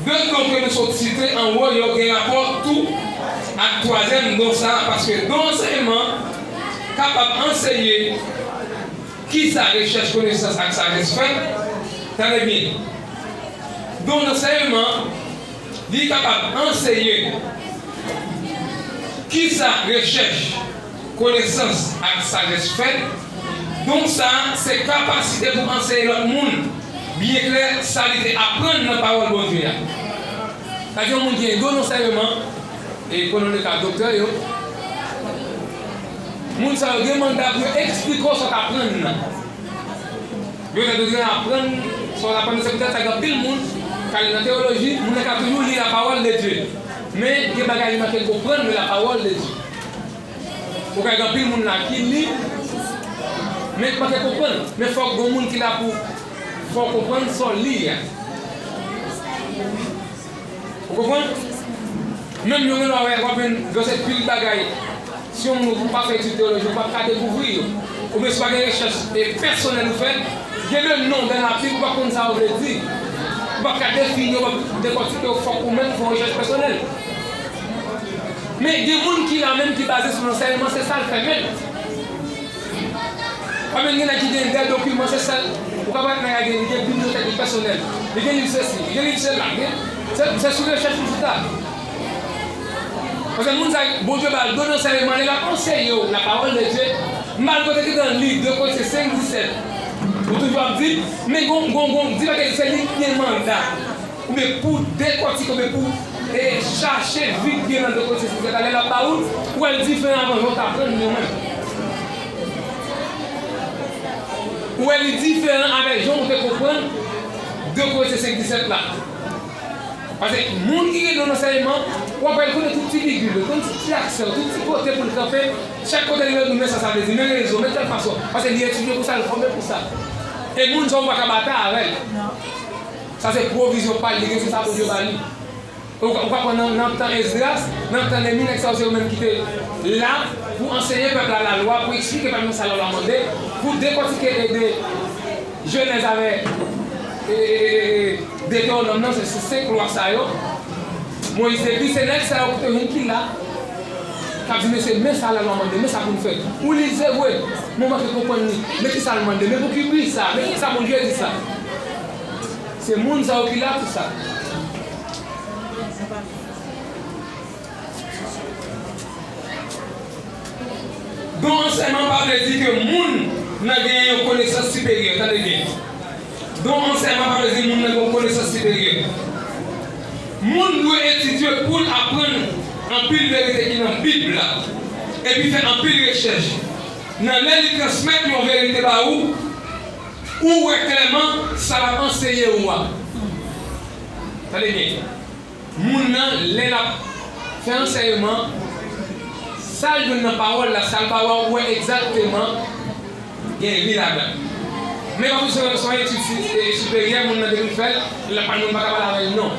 de don ke nou sot site anwo yo gen rapò tou ak twazyèm don sa a, paske don ansèyman kapab anseye kisa rechèch konesans ak sajès fè. Tande byen. Don ansèyman, li kapab anseye kisa rechèch, konesans ak sajès fè. Don sa a se kapasite pou anseye lòt moun byen klè sa li te aprann nan pawòl Bondye a. Sa di yon moun ki gen don ansèyman, e pran nan le ka doktè yo, moun sa yo gen manda pou yo eksplike w sa w t aprann nan. Yo ta dwe aprann sa w aprann, se poutèt sa gen anpil moun k ale nan teyoloji, moun nan ka toujou li la parole de Dieu. Men gen bagay li manke konprann de la parole de Dieu. Ou ka gen anpil moun la ki li, men ki manke konprann. Men fòk gen moun ki la pou fè w konprann sa w li a. Ou konprann? Menm yon lè w ap jwenn, jwenn pil bagay. Si yon moun ou pa fè etid teyoloji, ou p ap ka dekouvri yo. Oubyen si w pa gen rechèch, e, pèsonèl ou fè, gen de non nan Labib ou pa konn sa yo vle di. Ou pa ka defini yo, ou pa dekòtike yo, fòk ou menm fè yon rechèch pèsonèl. Men gen moun ki la menm ki baze sou ansèyman, se sa l fè menm. Ou pa menm gen nèg ki gen de dokiman, se sa, ou ka wè nèg la gen, li gen bibliyotèk li pèsonèl, li gen liv sesi, li gen liv sela, gen, se, se sou rechèch li chita. Paske moun sa, Bondye ba l don ansèyman, lè l ap anseye w lapawòl de Dye, m pa al kote ki nan li, de Korentyen senk disèt. Ou toujou ap di, men gon, gon, gon, di bagay, se li ki gen manda. Oubyen pou dekòtike, oubyen pou, e, chache vit byen nan de Korentyen senk disèt la, lè l ap ba ou, ou wè l diferan avè jan w t aprann li menm. Ou wè li diferan avè jan w te konprann de Korentyen senk disèt la. Paske moun ki gen don ansèyman, w ap wè l konnen tout ti vigil, l konn tout ti aksè, tout ti kote pou l kanpe, chak kote li wè, men sa sa vle di, men rezon, men tèl fason. Paske li etidye pou sa, li fòme pou sa. E moun sa ou pa ka batay avè l. Sa se pwovizyon pa l, li gen se sa Bondye ba li. Ou ka, ou ka pran nan, nan tan Esdras, nan tan Neyemi, nèg sa yo se yo menm ki te la pou anseye pèp la lalwa, pou eksplike pèp la sa lalwa mande, pou dekòtike e de Jenèz avè, e, e, e, e, Detewonòm nan, se, se senk lwa sa yo. Moyiz te ekri, se nèg sa yo ki te jwenn ki la, k ap di, mesye, men sa lalwa mande, men sa pou n fè. Ou li, se vre, men w manke konprann li. Men ki sa l mande, men pou ki bi sa, men ki sa Bondye di sa. Se moun sa yo ki la pou sa. Don ansèyman pa vle di ke moun nan genyen yon konesans siperyè. Tande byen. Don ansèyman pa vle di moun nan gen yon konesans siperyè. Moun dwe etidye pou l aprann anpil verite ki nan Bib la, epi fè anpil rechèch. Nan lè li transmèt yon verite ba ou, ou wè klèman sa l ap anseye ou a. Tande byen. Moun nan, lè l ap fè ansèyman, sa l jwenn nan pawòl la, sa l ba w a, ou wè egzakteman gen vi ladan l. Men pa pou se yon etid si, e, siperyè, moun nan depi l fè l, l ap pale, moun pa ka pale avè l non.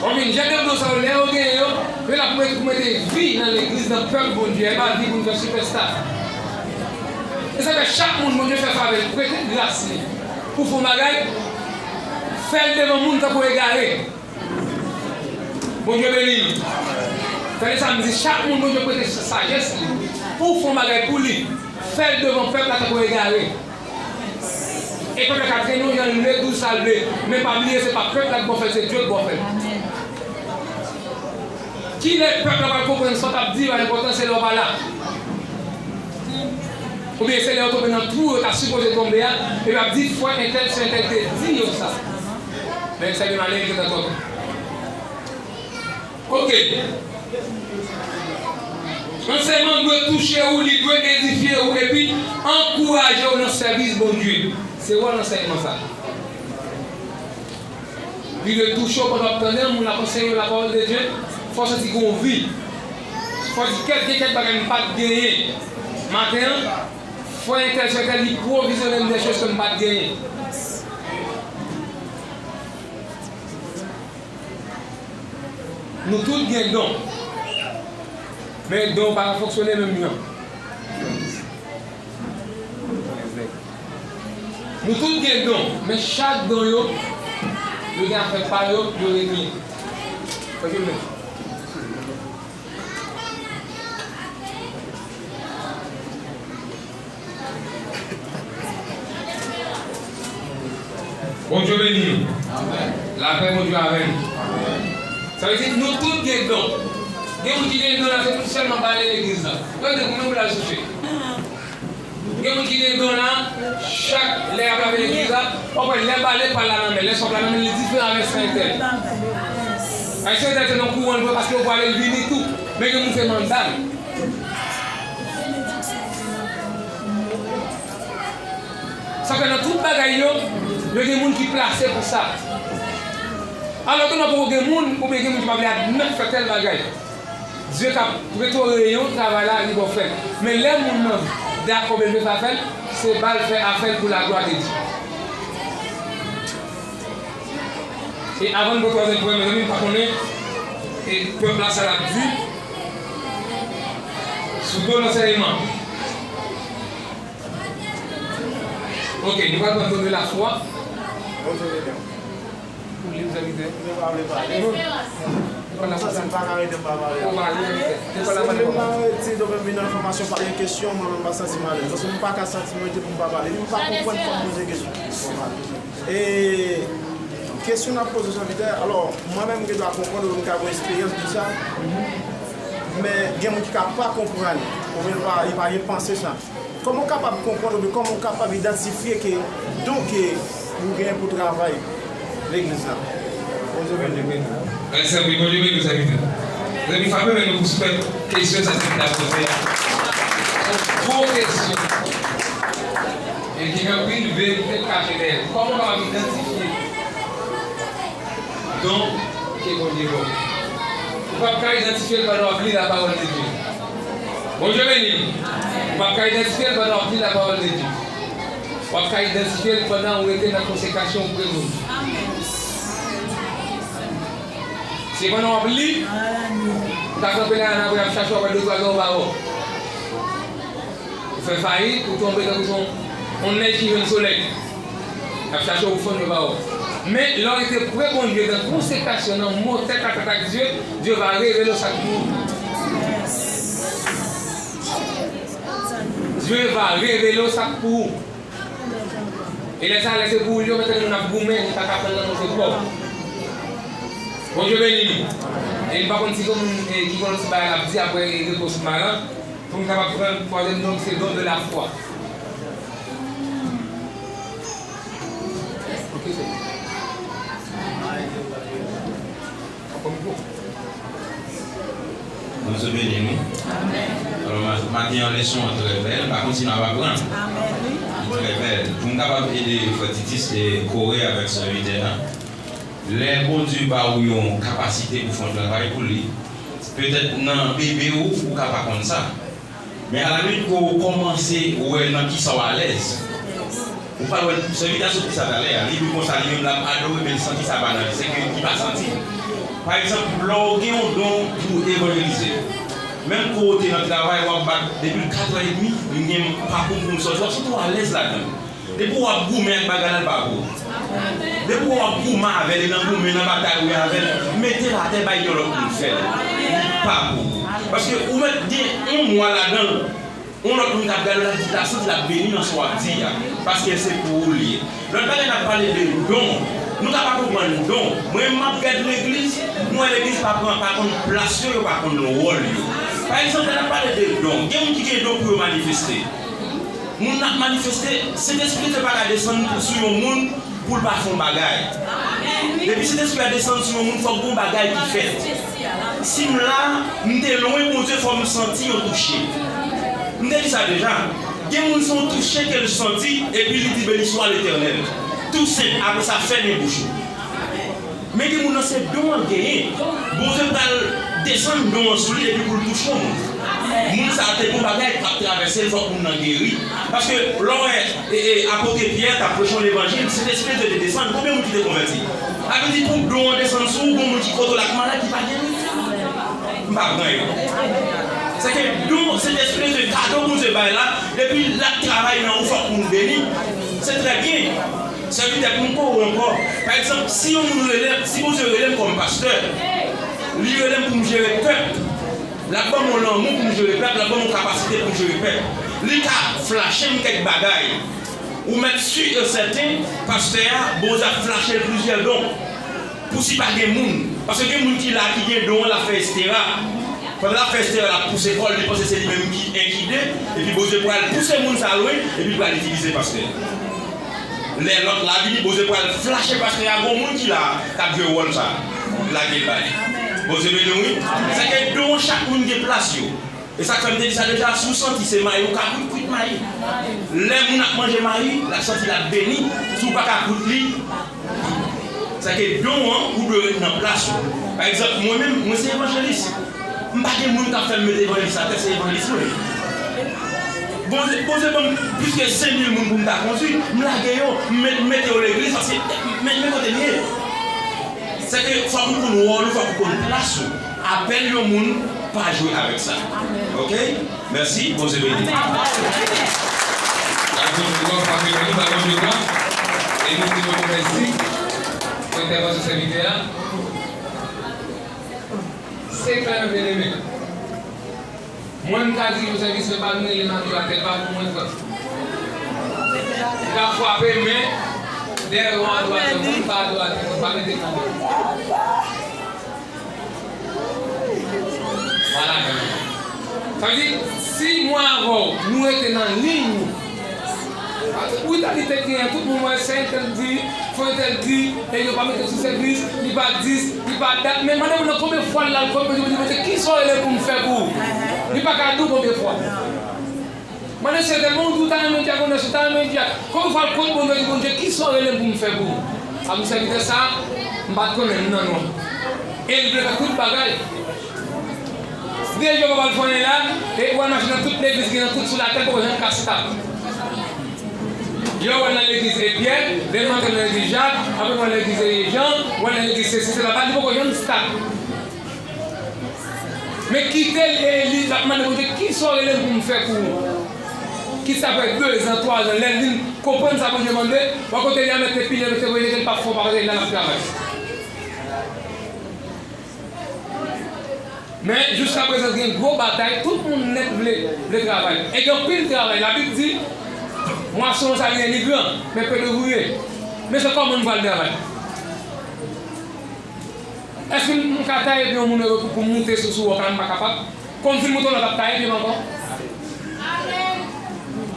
Konbyen jan de don sa yo, lè yo genyen yo, yo la pou mete, pou mete vi nan legliz, nan pèp Bondye, e pa vi pou n fè sipèsta. E sa fè chak moun Bondye fè favè l, prete gras li pou fè yon bagay, fè l devan moun tankou egare. Bondye beni nou. Tande sa m di, chak moun Bondye prete sa-, sajès li pou fè yon bagay pou li, fè l devan pèp la tankou egare. E pèp la ka trennen w jan l vle, di w sa l vle, men pa bliye se pa pèp la ki ba w fè l, se Dye ki ba w fè l. Kilè pèp la pral konprann sa w t ap di yo a enpòtan, se lè w pa la. Oubyen se lè yo tonbe nan twou yo ta sipoze tonbe a, epi y ap di frè entèl, sè entèl te di yo sa. Men sè Bemalen gentan twò ta. Oke. Ansèyman dwe touche ou, li dwe edifye ou, epi ankouraje ou nan sèvis Bondye. Se wòl ansèyman sa. Li dwe touche w pandan w ap tande yon moun ap anseye w lapawòl de Dye. Fò w santi gen yon vi. Fò w di, kèt, gen kèk bagay m pa t genyen. Maten an, frè entèl, sè entèl, li pwovizyone m de choz ke m pa t genyen. Nou tout gen don. Men don pa ka fonksyone menm jan. Nou tout gen don, men chak don yo, yo gen afè pa yo, yo regle. Fè ke mwen. Bondye beni nou. Lapè Bondye avè nou. Sa vle di, nou tout gen don. Gen moun ki gen don la, se pou sèlman bale legliz la. Yo gen moun pou l al souche. Gen moun ki gen don la, chak lè y ap lave legliz la, w ap wè lè bale pa l la nan men, lè sòk la nan men, li diferan avèk sè entèl. Ay, sè entèl se nan kouran l pran, paske yo pwale l vini tou. Men gen moun se manda l. Sa fè nan tout bagay yo, yo gen moun ki plase pou sa. Alò ke nan poko gen moun, oubyen gen moun ki pa vle admèt fè tèl bagay. Dye ka prete w reyon travay la, li ba w fè l. Men lè moun nan dakò, oubyen l vle fè afè l, se ba l fè afè l pou laglwa de Dye. E avan n pran twazyèm pwen, mezanmi, m pa konnen, e pèp la sa l ap di sou do lansèyman. Ok, nou pral pran don de lafwa. Pou li, zanmi. Nou pa vle pale. Nou pa la santi m pa ka rete m pa pale. Ou pa vle rete. Se pa la. Si m pa rete, si m vin nan fòmasyon pa gen kesyon, mwen menm pa santi m alèz. Paske m pa ka santi m rete pou m pa pale. M pa konprann fò m poze kesyon. E kesyon n ap poze Jean Vitaire, alò, mwen menm m gen dwa konprann ou m ka gen eksperyans de sa. Men gen moun ki ka pa konprann, oubyen pa, li pa gen panse sa. Kòman w kapab konprann oubyen kòman w kapab idantifye ke don ke ou genyen pou travay legliz la? Bondye beni w. Mèsi anpil, Bondye beni w, sèvitè. Mezanmi, frape men nou pou sipè kesyon sa sèvitè a poze a. Se yon gwo kesyon. E ki gen anpil verite kache dèyè l. Kòman w kapab idantifye don ke Bondye ba w? Ou p ap ka idantifye l pandan w ap li lapawòl de Dye. Bondye beni w. Ou p ap ka idantifye l pandan w ap li lapawòl de Dye. W ap ka idantifye l pandan w rete nan konsekrasyon ou pre Bondye. Se pandan w ap li, ou ta kanpe la, nan apre ap chache w ap wè de twa gwo pawòl. Ou fè fayit, ou tonbe tankou se yon, yon nèj ki jwenn solèy. Y ap chache w fann yo pa wè w. Men, lè w rete pre Bondye nan konsekrasyon, nan motè k atak ak Dye, Dye va revele w sa k pou ou. Dye va revele w sa k pou ou. E lè sa a, lè se pou ou l yo, men tande moun ap goumen, ou ta ka pran nan move kò. Bondye beni nou. E m pa konn si gen moun, e, ki konn ti bagay l ap di apre, e, repons mal la. Pou m kapab pran twazyèm non, se don de la foi. Ok, se bon. Ankò mikwo. Bondye beni nou. Alò, ma-, maten an, leson an trè bèl. M pa konn si n ap aprann. Li trè bèl. Pou m kapab ede frè Titis e kore avèk sè Vitaire la, lè Bondye ba ou yon kapasite pou fè yon travay pou li, petèt nan bebe ou, ou ka pa konn sa. Men alaminit, kou w kòmanse wè nan kisa w alèz, ou pral wè sèvitè a sot di sa talè a, li di w konsa, li menm l ap adore, men l santi sa pa nan li, se ke li pa santi. Pa egzanp, lè w gen yon don pou evanjelize, menm kou w te nan travay, w ap bat depi katrè edmi, m gen pakou pou m sòti, w ap santi w alèz ladan l. Depi w ap goumen ak bagay la, l pa pou ou. Depi w ap goumen avè l, e nan goumen, nan batay ou ye avè l, mete l atè, bay yon lòt moun fè l. Li pa pou ou. Paske ou mèt gen yon mwa ladan l, yon lòt moun k ap gade w, l ap di, l ap santi l ap beni nan sa w ap di a. Paske se pou ou l ye. Lòt bagay, n ap pale de don. Nou ka pa konprann don. Mwen, m ap gade legliz, m wè legliz pa pran, pa konn plas yo, yo pa konn wòl yo. Pa egzanp, lè n ap pale de don, gen moun ki gen don pou yo manifeste. Moun nan ap manifeste, Sentespri de Dye pa ka desann sou yon moun pou l pa fè yon bagay. Depi Sentespri a desann sou yon moun, fòk gon bagay ki fèt. Si m la, m te lwen Bondye, fò m santi yon touche. M te di sa deja. Gen moun se yon touche ke l santi, epi li di, "Beni swa Letènèl." Tou senp, apre sa, fèmen bouch ou. Men gen moun nan se don an genyen. Bondye pral desann don an sou li epi pou l touche yon moun. Moun sa a te gon bagay k ap travèse l, fòk moun nan geri. Paske lè w wè, e, e, apot Pyè t ap preche yon levanjil, Sentespri de Dye te desann, konbyen moun ki te konvèti? Sa vle di pou don an desann sou ou, gon moun ki kote w la k malad ki pa geri. M pa pran yo. Sèke don, Sentespri de Dye, kado Bondye bay la, depi l ap travay nan ou, fòk moun beni. Se trè byen. Sèvitè, pou m kore w ankò. Pa egzanp, si yon moun rele, si Bondye rele m kòm pastè, li rele m pou m jere pèp. L ap ban m yon lanmou pou m jere pèp, l ap ban m yon kapasite pou m jere pèp. Li ka flache m kèk bagay. Ou mèt si e sèten, pastè a, Bondye ap flache l plizyè don. Pou si pa gen moun. Paske gen moun ki la, ki gen don an, l ap fè estera. Pandan l ap fè estera, l ap pouse kò l, li panse se li menm ki enkide, epi Bondye pral pouse moun sa lwen, epi l pral itilize pastè. Lè lòt la vini, Bondye pral flache pastè a, gon moun ki la, k ap jwe wòl sa. Lage l ba li. Bondye beni w, wi. Sèke don chak moun gen plas yo. E sa k fè m te di sa deja, si w santi se mayi, ou ka kwit, kwit mayi. Lè moun ap manje mayi, l ap santi l ap beni. Si w pa ka kwit li, sèke don an, ou dwe ret nan plas ou. Pa egzanp, mwen menm, mwen se evanjelis. M pa gen moun k ap fè m mete evanjelis atè, se evanjelis mwen ye. Bondye, Bondye ban m plis ke senk mil moun pou m ta kondui, m lage yo, m met, m mete yo legliz, paske, men, men kote m ye. Sèke fòk ou konn wòl ou, fòk ou konn plas ou. Apèl yon moun, pa jwe avèk sa. Ok? Mèsi, Bondye beni. Yon lòt patrimwàn nou, ba Bondye glwa. E nou di Bondye mèsi pou entèvansyon sèvitè a. Se klè, byeneme. Mwen, m ka di yon sèvis, men pa vin rele m atè, atè, pa pou mwen pran. M ka frape, men dèyè yon adwater, mwen pa adwater, mwen pa mete kanpe. Vwala, men. Sa vle di, si mwen avè w, nou rete nan liy nou, Britalite genyen, tout moun wè, se entèl di, fò entèl di, e yo pa mete sou sèvis, li pa dis, li pa dat, men mande moun nan konbyen fwa l al kot Bondye, Bondye, Bondye, kisa w rele m pou m fè pou ou? Li pa ka di w konbyen fwa. Mande se entèl, bon, ou di w ta renmen dyak, ou ta renmen dyak. Konbyen fwa l kot Bondye, di, Bondye, kisa w rele m pou m fè pou ou? A pou sèvitè sa, m pa t konnen, m nan nwa. E l vle fè tout bagay. Deja w pa pral fè anyen la, e w al mache nan tout legliz ki nan tout sou latè, poko janm ka stap. Yo, w al nan legliz Epyè, demen w al nan legliz Jak, apre w al nan legliz Jan, w al nan legliz sesi, sela, li poko janm stap. Men kite l, e li ap mande Bondye, kisa w rele m pou m fè pou ou? Kit sa fè dezan, twazan, lè l vin konprann sa Bondye mande, w a kote li a mete pye, mete voye, li p ap fè w pa, paske l la l ap travay. Men, jiskaprezan, gen gwo batay, tout moun nèt vle, vle travay. E gen anpil travay. Labib di, mwason an sa genyen li gran, men pe d'ouvriye. Men se kòman n pral travay? Èske m, m ka taye pye yon moun pou, pou moute sou, sou wòk la, m pa kapab? Kon m fin moute, lòt ap taye pye m ankò.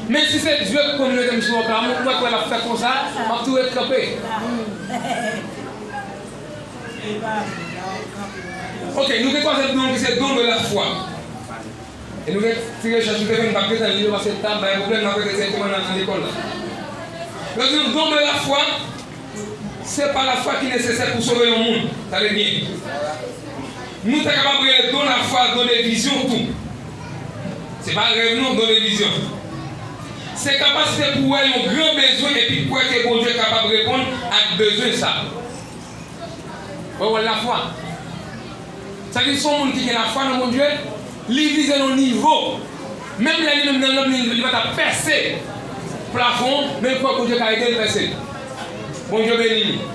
Men si se Dye k konn mete m sou wòk la, m wè, wè l ap fè konsa, m ap tou ret kanpe. Ok, nou gen twazyèm don ki se don de la foi. E nou gen ti rechèch nou te fè, nou p ap gentan li yo, paske ta bay pwoblèm, n ap rete dirèkteman nan, nan lekòl la. Yo di nou don de la foi, se pa lafwa ki nesesè pou sove yon moun. Tande byen. Nou ta kapab rele don lafwa, don de vizyon tou. Se pa rèv non, don de vizyon. Se kapasite pou wè yon gran bezwen epi kwè ke Bondye kapab reponn ak bezwen sa. Wè, wè lafwa. Sa vle di se yon moun ki gen lafwa nan Bondye, li vize yon nivo. Menm lè li menm nan lòm li, li pa ta pèse plafon, men li kwè Bondye ka ede l pèse l. Bondye beni nou.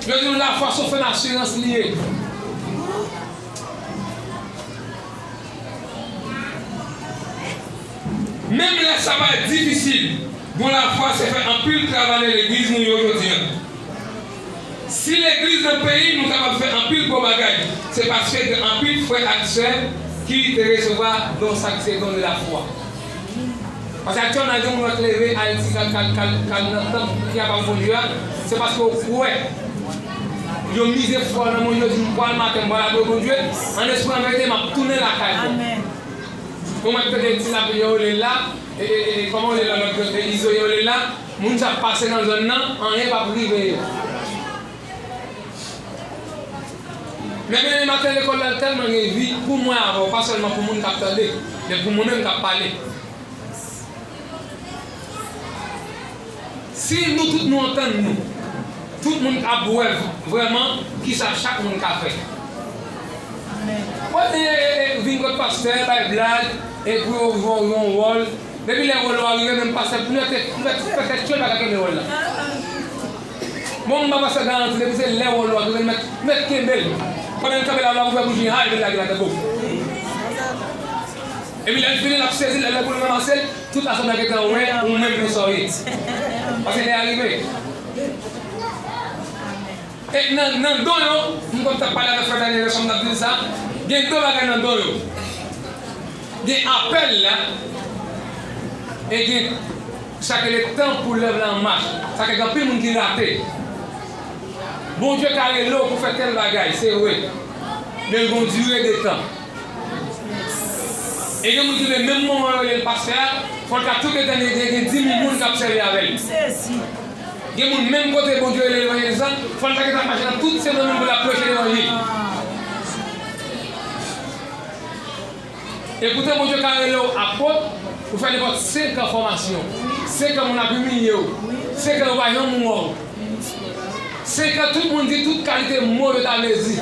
Yo di nou lafwa se yon fèm asirans li ye. Menm lè sa parèt difisil, bon lafwa se fè anpil travay nan legliz nou yo jodi a. Si legliz nan peyi nou kapab fè anpil bon bagay, se paske gen anpil frè ak sè ki te resevwa don sa ki se don de lafwa. Paske aktyèlman, gen moun k leve Ayiti k al, k al, k al, k al nan tanp ki ap adore Bondye a, se paske yo kwè. Yo mize fò nan Bondye, yo di, "M pral maten, m pral adore Bondye, an espri, an verite, m ap tounen lakay mwen." Amèn. Bon, mwen tande ti lapli yo rele l la, e, e, e, kòman yo rele l la, lòt, e, Izo yo rele l la, moun sa ap pase nan zòn nan, anyen p ap rive yo. Men, men, men, maten lekòl la tèlman gen vi, pou mwen avè w, pa sèlman pou moun k ap tande, men pou mwen menm k ap pale. Si nou tout nou antann nou, tout moun ap wè vrèman kisa chak moun ka fè. Mwen te vin kot pastè, bay blag, e pou yo jwe yon wòl. Depi lè wòl la rive, menm pastè, pou mèt, pou mèt fè tèt cho, l pa ka kenbe wòl la. Bon, m ba pastè garanti, depi se lè wòl la rive, l mèt, mèt kenbe l. Pandan l kanpe la, l ap ouvè bouji, ha, epi l lage l atè, boum. Epi lè l fini, l ap sezi, lè l pou l ranmase l, tout asanble a gentan wè, ou menm pou sa w ye. Paske lè a rive. E nan, nan don yo, m konn t ap pale avèk frè Daniel Nelson, m t ap di l sa, gen de bagay nan don yo. Gen apèl la, e gen sa k rele tan pou lèv la an mach. Sa ke gen anpil moun ki rate. Bondye ka rele w pou fè tèl bagay, se vre. Men l gen yon dire de tan. E gen moun ki vle menm moman yo rele l pastè a, fò l ka tout etan gen, gen, gen dis mil moun k ap sèvi avè l. Gen moun menm kote Bondye rele l evanjelis la, fò l ta gentan mache nan tout semenn pou l ap preche levanjil. E poutan Bondye ka rele w apot, ou fè nenpòt senk an fòmasyon. Senk an moun ap imilye w. Senk an yo pa janm wè w. Senk an tout moun di tout kalite mo yo ta vle di.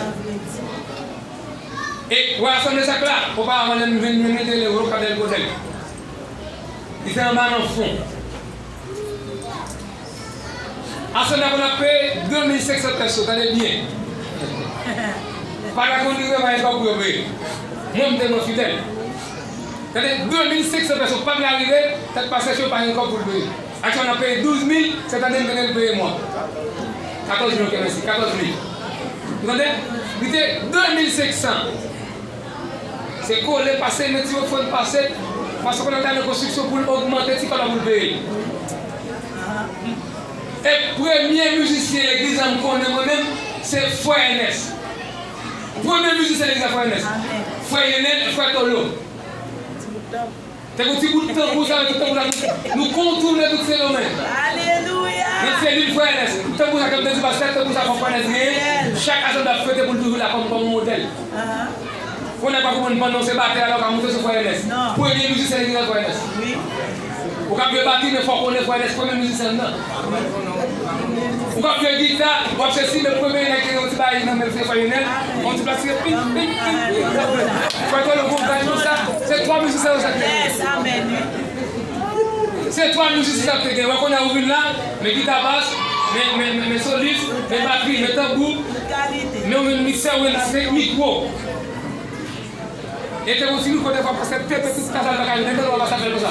E w a sanble sa k la, oparavan lè m vin, m vin rele w, yo ka bèl kote l. Li te anba nan fon. Aswè n ap peye de mil senk san pèso, tande byen. Pa ka konn li pa gen kòb pou yo peye. Mwen, m te mwen fidèl. Tande, de mil senk san pèso pa ka rive, tèt pastè Cho pa gen kòb pou l peye. Aktyèlman, n ap peye douz mil, sètadi n te gen peye mwa. Katòz mil, ok, mèsi, katòz mil. Ou tande? Li te de mil senk san. Se kole, pase, men ti ofrann pase, paske kounye a l ta nan konstriksyon pou l ogmante ti kòb la pou l peye. E premye mizisyen legliz la m konnen mwen menm, se Frè Ernest. Premye mizisyen legliz la, Frè Ernest. Frè Lionel, Frè Tolo. Te gon ti bout tanbou sa, tout tanbou sa, nou, nou kontounen tout Sendomeng. Alelouya! Nan selil Frè Ernest, tanbou sa, ke m te di pastè, tanbou sa, fòk Frè Ernest genyen. Chak ajanda ap fete pou l toujou la kòm, kòm yon modèl. Kounye a pa konprann pandan w se batè, alò w ka moute sou Frè Ernest. Premye mizisyen legliz la, Frè Ernest. Ou ka jwe batri, men fò w konnen Frè Ernest, premye mizisyen anndan. Ou ka jwe gita, w ap sesi, men premye nèg ki gen yon ti bagay nan men l, se Frè Lionel. Yon ti plastik, ping, ping, ping, ping. Frè Tolo, bon, gade konsa. Se twa mizisyen yo sa k te gen. Se twa mizisyen sa k te gen. Wè, kounye a ou vin la, men gita bas, men, men, men, men solis, men batri, men tanbou, men ou vin miksè, ou vin senk mikwo. E te gon ti mikwo, dèfwa pastè te pete tout kaz la, l pa ka jwe, men tande w ap pase afè l konsa.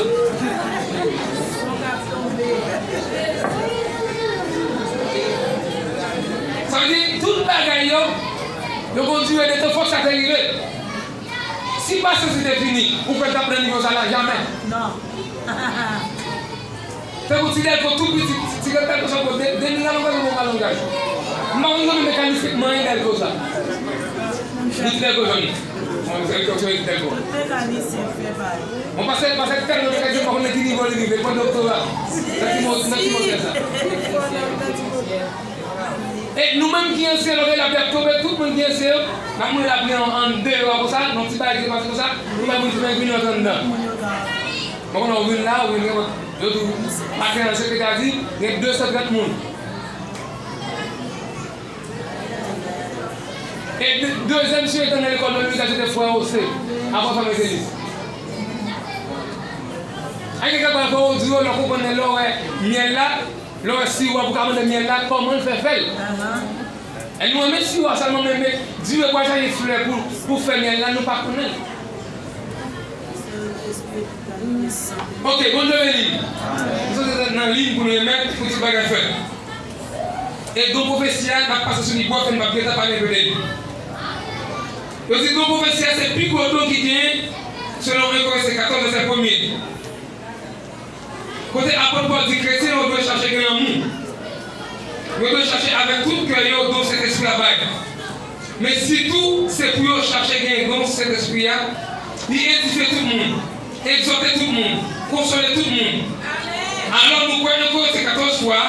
Sa vle di, tout bagay yo, yo gon dire de tan, fòk sa te rive. Si pastè Cho te fini, ou kwè l t ap nan nivo sa la? Jamè. Non. Tankou ti Dèlko tou piti, ti, ti Dèlko sa bon, de, de mil alongaj ou bon alongaj. M pa konn konn mekanisyen manyen Dèlko sa. Li ti Dèlko jwenn. Bon, se Dèlko, se ti Dèlko. Tout mekanisyen fè bagay. Bon, pase, pase tèlman mekanisyen, m pa konn nan ki nivo li rive, l pran doktora. Nan ti mo, nan ti motè sa. E nou menm ki ansyen, lòt lè lapli ap tonbe, tout moun ki ansyen yo, n ap mande lapli an, andeyò a konsa, nan ti bagay ki te pase konsa, nou pa moun ki fè vin antre anndan. Bon, kounye a ou vin la, ou vin gen, yo di w, maten an, sekretè a di, gen de san trant moun. E de-, dezyèm sirèt nan lekòl nan militè, se te frè Ose, avan fanm Ezelis. Ann gen kèk bagay fò w di yo, lè w konprann lè w wè myèl la, lè w wè siwo a, pou w ka mande myèl la, kòman l fè fè l. E nou renmen siwo a sèlman, men, men dire pou al chache flè pou, pou fè myèl la, nou pa konnen. Ok, Bondye beni n. Nou sot nan liy pou nou remèt pou tout bagay fèt. E don pwofesi a, n ap pase sou li bwòf, n p ap gentan pale anpil de li. Yo di don pwofesi a se pi gwo don ki genyen, selon en Korentyen katòz, vèsè premye. Kote apot Pòl di kretyen yo dwe chache gen lanmou. Yo dwe chache avèk tout kè yo don Sentespri a bay. Men sitou, se pou yo chache gen don Sentespri a, li edifye tout moun, egzòte tout moun, konsole tout moun. Alò, nou kwè nan Korentyen katòz twa,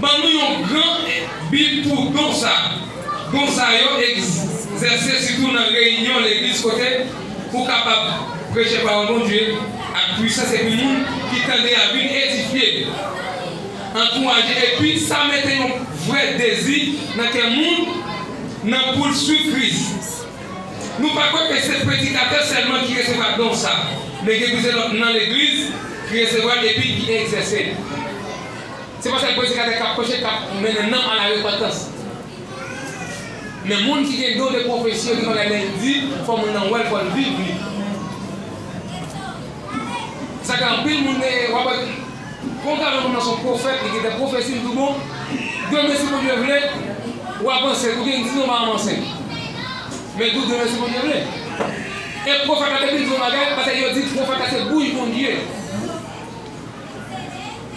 ban nou yon gran Bib pou don sa. Don sa yo egzèse sitou nan reyinyon legliz kote ou kapab preche pawòl Bondye ak pwisans epi moun ki tande a vin edifye, ankouraje, epi sa mete yon vrè dezi nan kè moun nan pou l swiv Kris. Nou pa kwè ke se predikatè sèlman ki resevwa don sa, men gen plizyè lòt nan legliz ki resevwa l epi ki egzèse l. Se pa sèl predikatè k ap preche k ap mennen nanm a la repantans. Men moun ki gen don de pwofesi yo, gen bagay lè l di, fò moun nan wè l, fò l viv li. Sa gen anpil moun, eh, w ap wè, kon w ka wè moun nan se yon pwofèt, li gen de pwofesi, l tou bon. Demen, si Bondye vle, w ap ansent, oubyen l di non, pa janm ansent. Men l di w demen, si Bondye vle. E pwofèt la, depi l di yon bagay, paske yo di pwofèt la se bouch Bondye.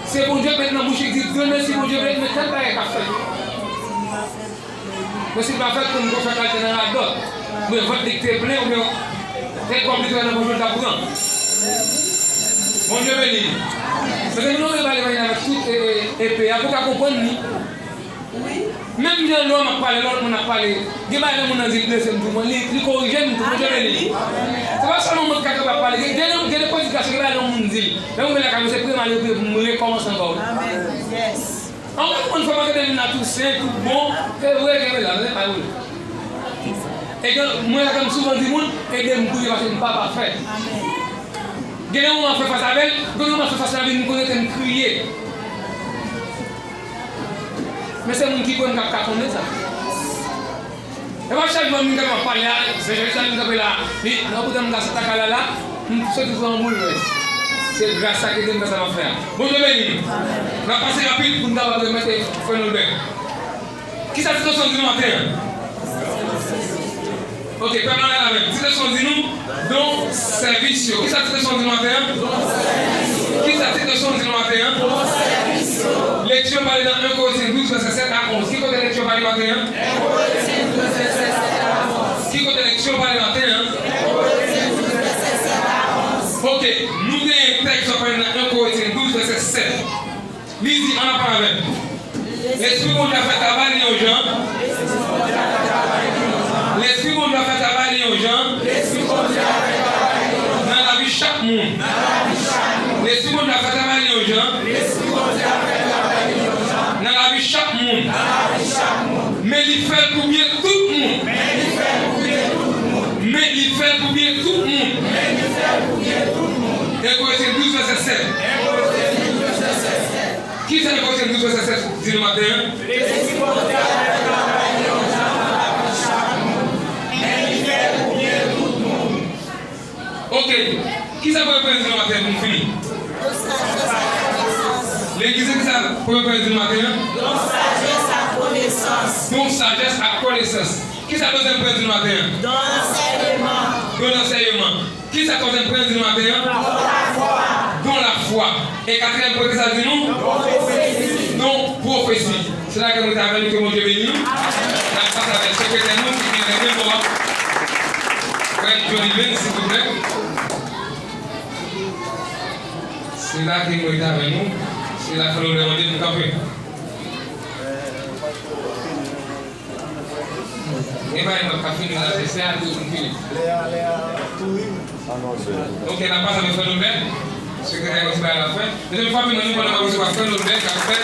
Se Bondye k met nan bouch li, di demen, si Bondye vle, men tèl bagay k ap fèt. Men si l pa fèt, konn pwofèt la te nan radòt. Oubyen vant li k te plen, oubyen se kòb li te nan pòch li t ap pran. Bondye beni. Mezanmi, nou dwe pale evanjil avèk tout, e, e, epe a pou w ka konprann li. Menm jan lè m ap pale, lè lòt moun ap pale, gen bagay lè moun nan di l blese m tou, mwen, li, li korije m tou, Bondye beni li. Se pa sèlman mwen ki ka kanpe ap pale, gen, gen, gen de predikasyon, gen bagay lè moun di l. Lè m rive lakay mwen, se premye m al repeye pou m rekòmanse ankò. Anpil moun fè m tande vin la tou sen, tout bon. Se vre, gen bagay la, men pa vre. E gen, mwen, sa fè m souvan di moun, ede m priye paske m pa pafè. Gen de moman fè fas avè l, gen de moman fè fas la vin konnen ke m kriye. Men se moun ki kwè m k ap ka konnen sa. E pa chak jou m gen m ap pale a, se Jezi sa vin kanpe la. Li, nan poutan m ka sot lakay la la, m soti sou yon boulvès. Se gras sa ki ede m fè sa m ap fè a. Bondye beni nou. N ap pase rapid pou n kapab remèt frè Nolbè. Kisa tit leson di nou maten an? Ok, pèp la la menm. Tit leson di nou, don sèvis yo. Kisa tit leson di nou maten an? Kisa tit leson di nou maten an? Lekti yo pale nan en Korentyen douz, vèsè sèt a onz. Ki kote lekti yo pale maten an? Ki kote lekti yo pale maten an? Ok, nou genyen tèks yo pale nan en Korentyen douz, vèsè sèt. Li di, ann ap pale avè m. Lespri Bondye ap fè travay li yon jan. Lespri Bondye ap fè travay li yon jan. Nan lavi chak moun. Lespri Bondye ap fè travay li yon jan. Nan lavi chak moun. Men li fè l pou byen tout moun. Men li fè l pou byen tout moun. Ebre se douz vèsè sèt. Kisa Ebre se douz vèsè sèt di nou maten an? Lespri Bondye ap fè travay li yon jan nan lavi chak moun, men li fè l pou byen tout moun. Ok. Kisa Pwovèb di nou maten an pou nou fini? Legliz, kisa Pwovèb di nou maten an? Don sajès ak konesans. Don sajès ak konesans. Kisa dezyèm pwen di nou maten an? Don ansèyman. Don ansèyman. Kisa twazyèm pwen di nou maten an? Don lafwa. Don lafwa. E katriyèm pwen, kisa l di nou? Don pwofesi. Don pwofesi. Se la ke mwen te avè nou, ke Bondye beni nou. N ap pase avèk sekretè nou ki gen renmen bò a. Frè Johnny Vens, silvouplè. Se la ke mwen te avè nou. Se la ke nou mande pou kanpe. Gen bagay m ap ka fini la, se sè a tou pou m fini. Ok, n ap pase avèk frè Nolbè. Sekretè a yon ti bagay l ap fè. Dezyèm fwa, vin nan nou pandan m ap resevwa frè Nolbè k ap fè.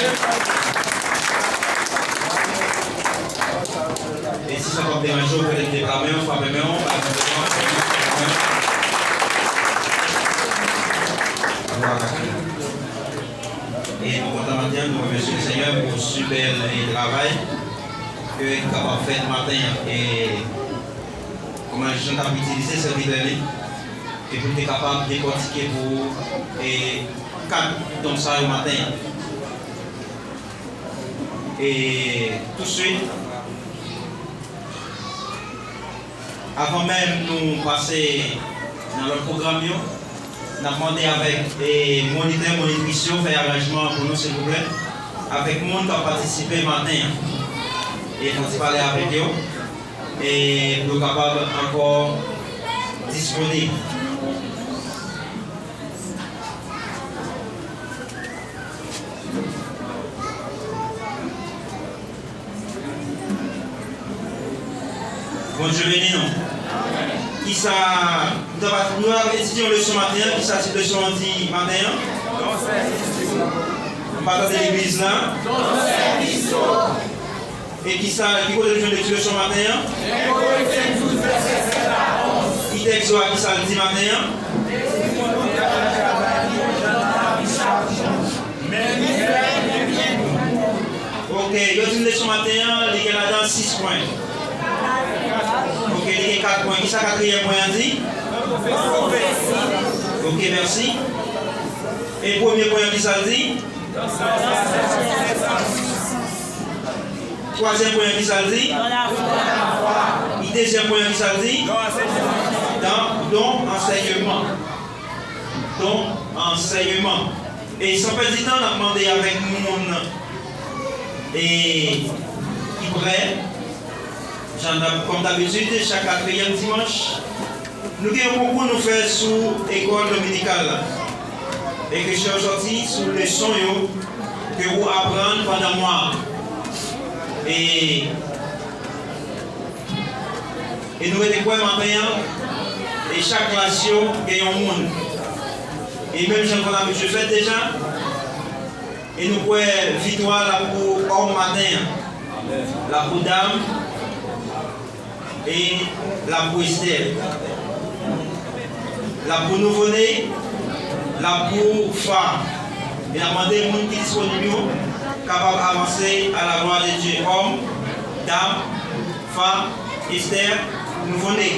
E si sa p ap deranje w, pètèt leve men w, frape men w, bay yon E nou kontan maten an, nou remèsye Lesenyè pou sipè travay ke l kapab fèt maten an. E kòman Jan t ap itilize sèvitè li, e pou l te kapab dekòtike pou ou, e kat don sa yo maten an. E touswit, avan menm nou pase nan lòt pwogram yo, n ap mande avèk, e, monitè, monitris yo fè aranjman an pou nou, silvouplè, avèk moun k ap patisipe maten an. E fò n ti pale avèk yo, e pou yo kapab ankò disponib. Bondye beni nou. Kisa, nou t ap, nou t ap etidye yon leson maten an, kisa tit leson an di maten an? M pa tande legliz la. E kisa, ki kote nou jwenn lekti leson maten an? Ki tèks yo a, kisa l di maten an? Ok, yo di m leson maten an, li gen ladan sis pwen. Ok, li gen kat pwen. Kisa katriyèm pwen an di? Ok, mèsi. E premye pwen an, kisa l di? Twazyèm pwen an, kisa l di? E dezyèm pwen an, kisa l di? Don, don ansèyman. Don ansèyman. E san pèdi tan, n ap mande avèk moun, e, ki prè. Jan n ap, kòm dabitid, chak katriyèm dimanch, nou gen yon konkou nou fè sou ekòl dominikal la. E kesyon yo sòti sou leson yo ke ou aprann pandan mwa a. E E nou rete kwè maten an, e chak klas yo gen yon moun. E menm jan n konn abitye fèt deja, e nou kwè viktwa l ap pou òm maten an, l ap pou dam, e l ap pou Estè. L ap pou nouvo ne, L ap pou Fa. E n ap mande moun ki disponib yo kapab avanse à la gloire de Dieu. Òm, dam, Fa, Estè, nouvo ne.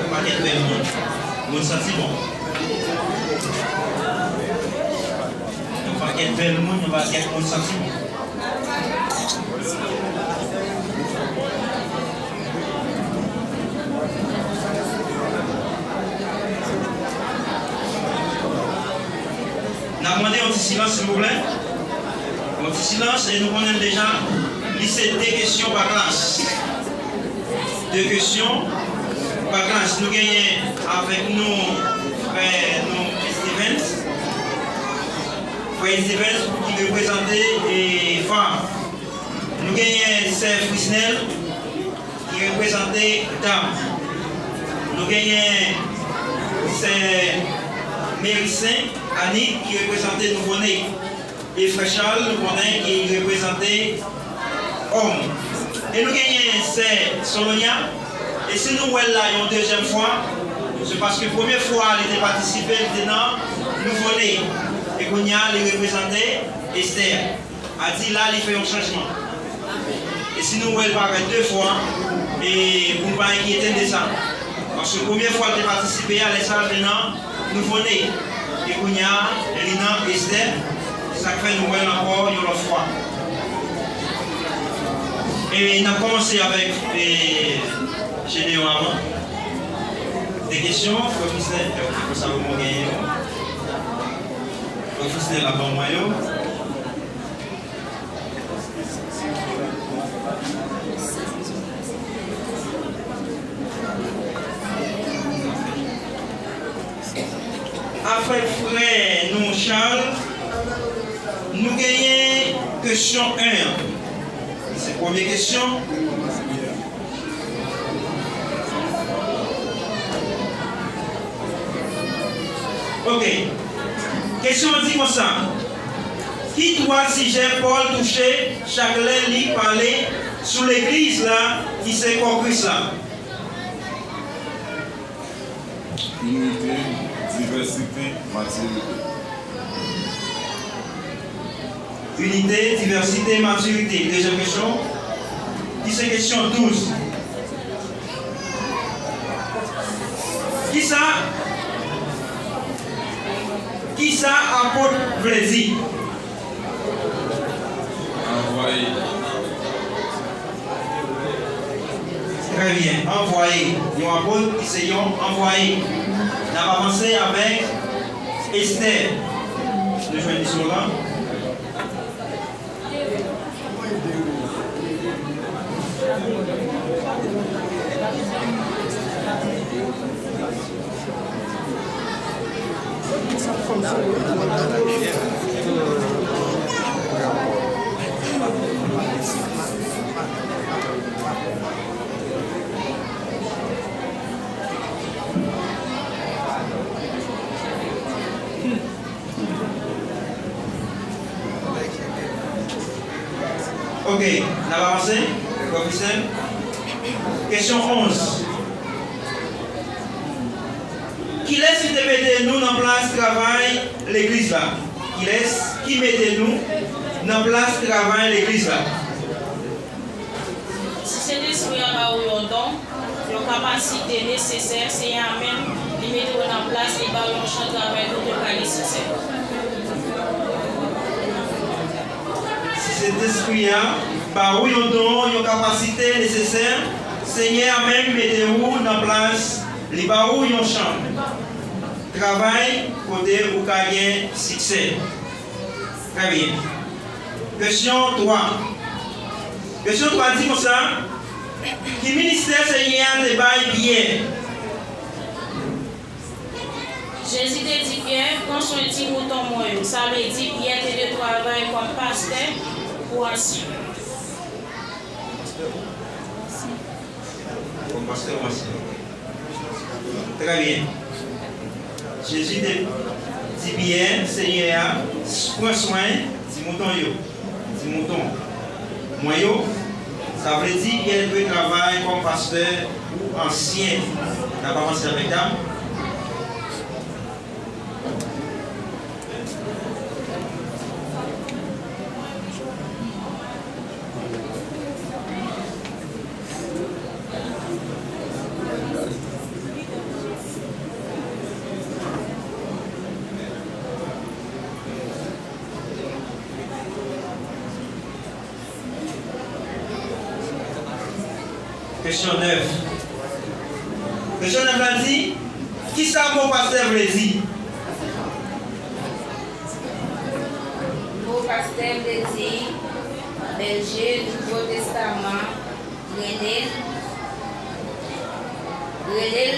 Yon pakèt bèl moun. Moun santi bon. Yon pakèt bèl moun, yon pakèt moun santi bon. N ap mande yon ti silans, silvouplè. Yon ti silans, e nou konnen l deja, li se de kesyon pa klas. De kesyon pa klas. Nou genyen avèk nou frè nou Stevens. Frè Stevens ki reprezante, e, Fa. Nou genyen sè Frisnel ki reprezante dam. Nou genyen sè Merisen Anik ki reprezante nouvo ne. E frè Chal, nou konnen ki reprezante òm. E nou genyen sè Solonia. E si nou wè l la yon dezyèm fwa, se paske premye fwa li te patisipe, li te nan nouvo ne. E kounye a, li reprezante Estè. A di la, li fè yon chanjman. E si nou wè l parèt de fwa, e pou n pa enkyete n de sa. Paske premye fwa l te patisipe a, lè sa l te nan nouvo ne. E kounye a, li nan Estè. Se sa k fè nou wè l ankò yon lòt fwa. E n ap kòmanse avèk, e, Jedeyon avan. De kesyon, frè Frisnel, e, frè Salomon genyen yo. Frè Frisnel ap ban mwen yo. Avèk frè nou Charles, nou genyen kesyon en an. Se premye kesyon. Ok. Kesyon an di konsa, ki twa sijè Pòl touche chak lè li pale sou legliz la ki se kò Kris la? Inite, divèsite, matirite. Inite, divèsite, matirite. Dezyèm kesyon, ki se kesyon douz. Kisa, kisa apot vle di? Anvwaye. Trè byen. Anvwaye. Yon apot, se yon anvwaye. N ap avanse avèk Estè. Nou jwenn li sou lan. Ok, n ap avanse, pwofesè. Kesyon onz. Kilès ki te mete nou nan plas travay legliz la? Kilès ki mete nou nan plas travay legliz la? Si Sentespri a ba ou yon don, yon kapasite nesesè, Senyè a menm, li mete w nan plas, li ba w yon chan travay pou w te ka nesesè. Si Sentespri a ba ou yon don, yon kapasite nesesè, Senyè a menm mete ou nan plas, li ba ou yon chan travay kote ou ka gen siksè. Trè byen. Kesyon twa. Kesyon twa di konsa, Ki ministè Senyè a te bay Pyè? Jezi te di Pyè, "Pran swen ti mouton mwen yo." Sa vle di Pyè te dwe travay kòm pastè ou ansyen. Kòm pastè ou ansyen. Trè byen. Jezi te di Pyè, Senyè a, "Pran swen ti mouton yo." Ti mouton mwen yo, sa vle di Pyè dwe travay kòm pastè ou ansyen. N ap avanse avèk dam. Kesyon nèf. Kesyon nèf la di, kisa mo pastè vle di? Mo pastè vle di bèje. Nouvo Testaman rele l, rele l.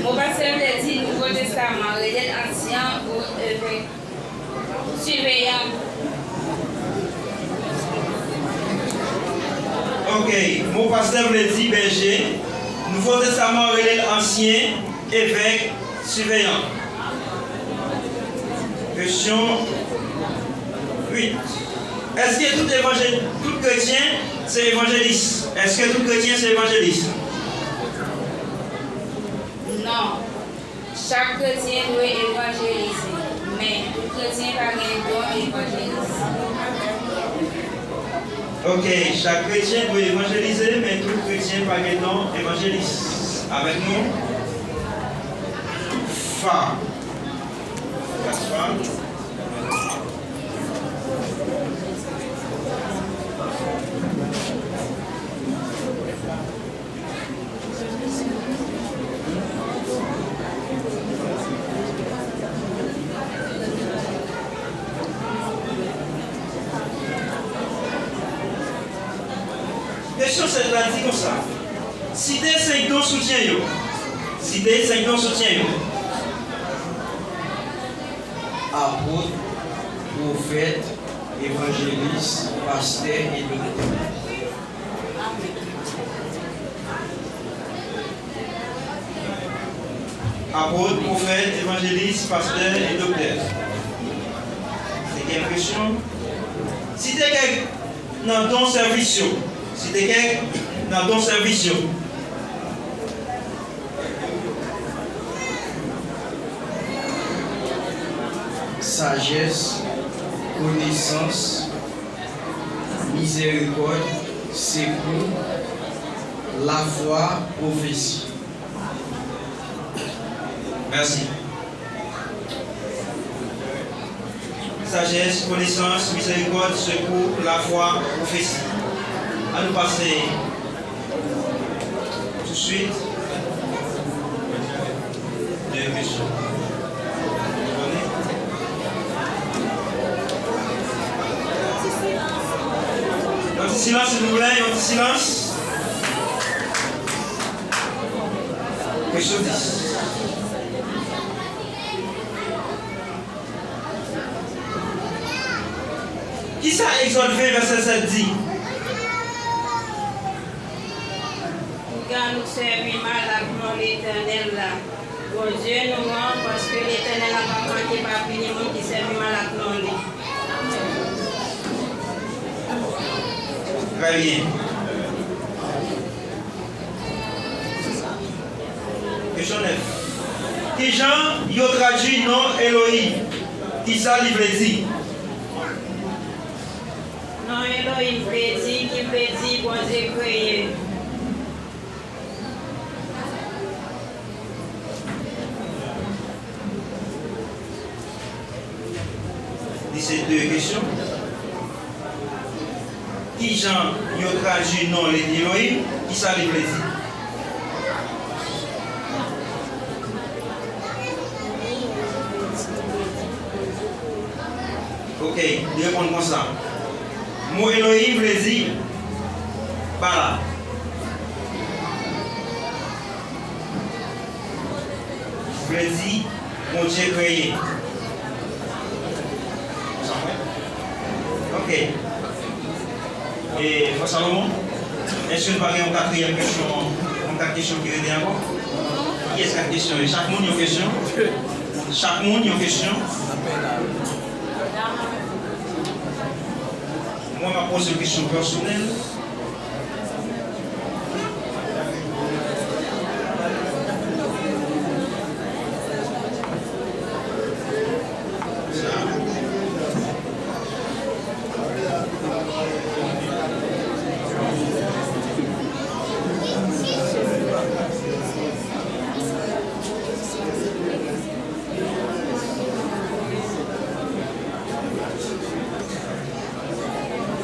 Mo pastè vle di Nouvo Testaman, rele l ansyen ou evèk. Siveyan. Ok, mo pastè vle di bèje. Nouvo Testaman rele l ansyen, evèk, siveyan. Kesyon uit. Èske tout evanjel-, tout kretyen se evanjelis? Èske tout kretyen se evanjelis? Non. Chak kretyen dwe evanjelize, men tout kretyen pa gen don evanjelis. Ok, chak kretyen dwe evanjelize, men tout kretyen pa gen don evanjelis. Avèk nou, Fa. Fa. Kesyon sèt la di konsa, site senk don soutyen yo. Site senk don soutyen yo. Apot, pwofèt, evanjelis, pastè e doktè. Apot, pwofèt, evanjelis, pastè e doktè. Senkyèm kesyon. Site kèk nan don sèvis yo. Site kèk nan don sèvis yo. Sajès, konesans, mizèrikòd, sekou, lafwa, pwofesi. Mèsi. Sajès, konesans, mizèrikòd, sekou, lafwa, pwofesi. Ann nou pase touswit. Dènye kesyon. Yon ti silans, silvouplè, yon ti silans. Kesyon dis. Kisa Egzòd ven vèsè sèt di? Piga nou sèvi mal ak non Letènèl la, Bondye nou an, paske Letènèl la p ap manke pa pini moun ki sèvi mal ak non li. Trè byen. Kesyon nèf. Kijan yo tradui non Elohim? Kisa li vle di? Non Elohim vle di, ki vle di Bondye kreye. Li se de kesyon. Kijan yo tradui non Elohim? Kisa li vle di? Ok, li reponn konsa. Mo Elohim vle di bala. Vle di Bondye kreye. Ok. E, Frè Salomon, èske nou pa gen yon katriyèm kesyon, yon kat kesyon ki rete ankò? Kiyès kat kesyon yo? Chak moun yon kesyon? Chak moun yon kesyon? Mwen, m ap poze yon kesyon pèsonèl.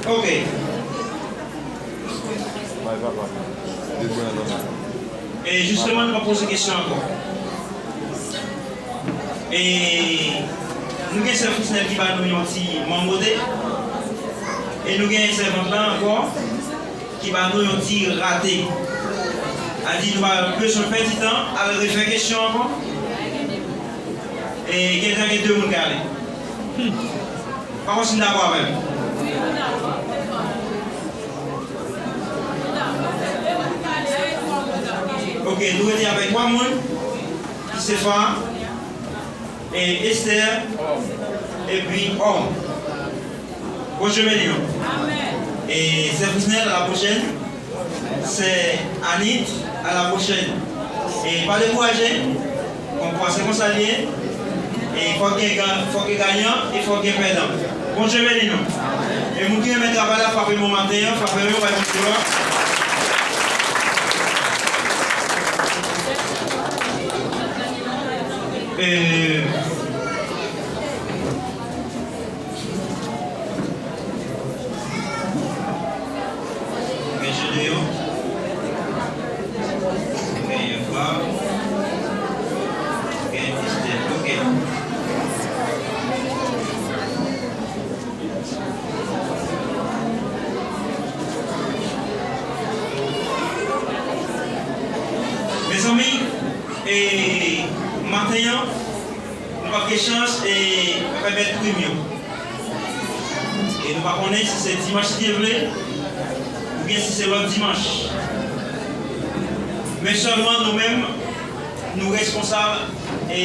Ok. E jisteman, nou va poze kesyon ankò. E nou gen sè Frisnel ki ba nou yon ti manmote. E nou gen sèvant la ankò ki ba nou yon ti rate. A di nou pa bezwen pèdi tan, al refè kesyon ankò. E gen tan gen de moun k ale. Pa konn si n dakò avè m. Ok, nou rete avèk twa moun, ki se Fa, e Esther, epi Òm. Bondye beni nou. E sè Frisnel, a la pwochèn. Sè Anit, a la pwochèn. E pa dekouraje, konkou a se konsa l ye. E fòk gen, fòk gen ganyan e fòk gen pèdan. Bondye beni nou. E moun ki renmen travay la, frape men w maten an, frape men w, bay Bondye glwa. E, Gen Jedeyon. Gen Yehova. Gen Esther. Ok. Mezanmi, e, maten an, nou p ap gen chans e remèt prim yo. E nou pa konnen si se dimanch si Dye vle, oubyen si se lòt dimanch. Men sèlman nou menm, nou responsab e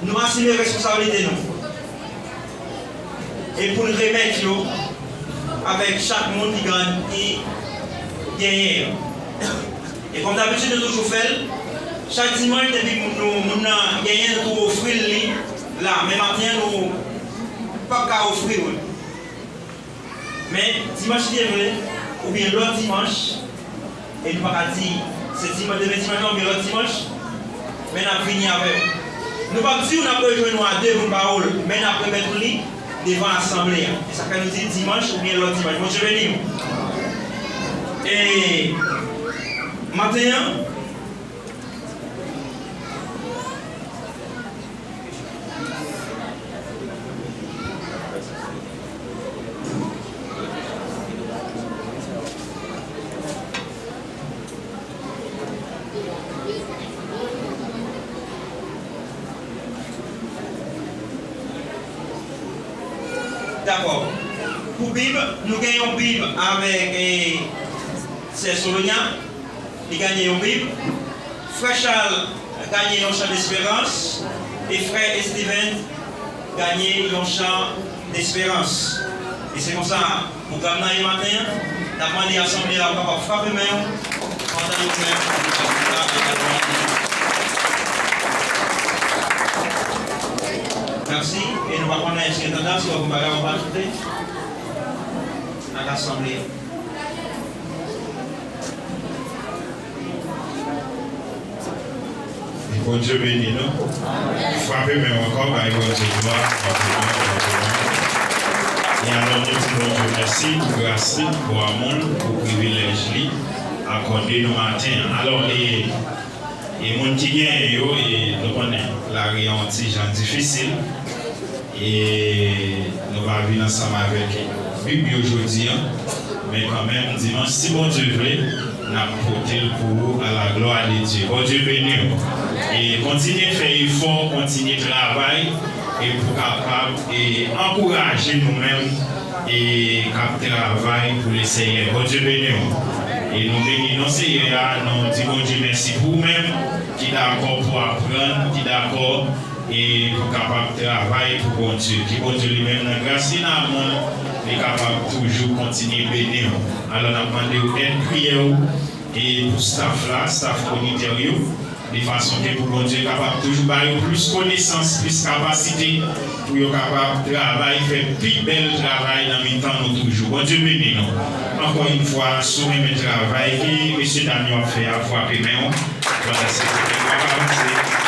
nou asime responsablite nou. E pou n remèt yo avèk chak moun ki gan-, ki genyen yo. E kòm dabitid, nou toujou fè l, chak dimanch, depi moun, nou, moun nan genyen, nou tou ofri l li la. Men maten an, nou p ap ka ofri w l. Men, dimanch si Dye vle, oubyen lòt dimanch, e nou pa ka di se dimanch, demen dimanch la oubyen lòt dimanch, men n ap vini avè l. Nou p ap di w n ap rejwenn ou a de moun pa ou l, men n ap remèt ou li devan asanble a. E sa fè nou di dimanch oubyen lòt dimanch. Bondye beni w. E maten an, Dakò. Pou Bib, nou gen yon Bib avèk, e, sè Solonya, li genyen yon Bib. Frè Charles genyen yon chan desperans, e frè Esteven genyen yon chan desperans. E se konsa, pwogram nan ye maten an, n ap mande asanble a pou kapab frape men yo pandan nou fè pwogram nan. Mèsi. E nou pa konnen èske tandans ou gen bagay ou pa ajoute ak asanble a. Bondye beni nou. Frape men w ankò, bay Bondye glwa, frape men, frape men. E alò, nou di Bondye mèsi pou gras li, pou amou l, pou privilèj li akòde nou maten an. Alò, e, e moun ki genyen yo, e nou konnen lari a yon ti jan difisil. E nou va vin ansanm avèk Pib yo jodi a, men kanmenm, dimanch, si Bondye vle, n ap pote l pou ou, à la gloire de Dieu. Bondye beni w. E kontinye fè efò, kontinye travay, e pou kapab e ankouraje nou menm e k ap travay pou Leseyè. Bondye beni w. E nou beni non Seyè a, nou di Bondye mèsi pou ou menm ki dakò pou aprann, ki dakò e pou kapab travay pou Bondye. Ki Bondye li menm nan gras li nan amou l, li kapab toujou kontinye beni w. Alò n ap mande w èd priyè w e pou staff la, staff kòdinatè yo, de fason ke pou Bondye kapab toujou ba yo plis konesans, plis kapasite pou yo kapab travay, fè pi bèl travay nan mitan nou toujou. Bondye beni nou. Ankò yon fwa, si w renmen travay ke mesye dam yo ap fè a, frape men w. Pandan se tan, w ap avanse.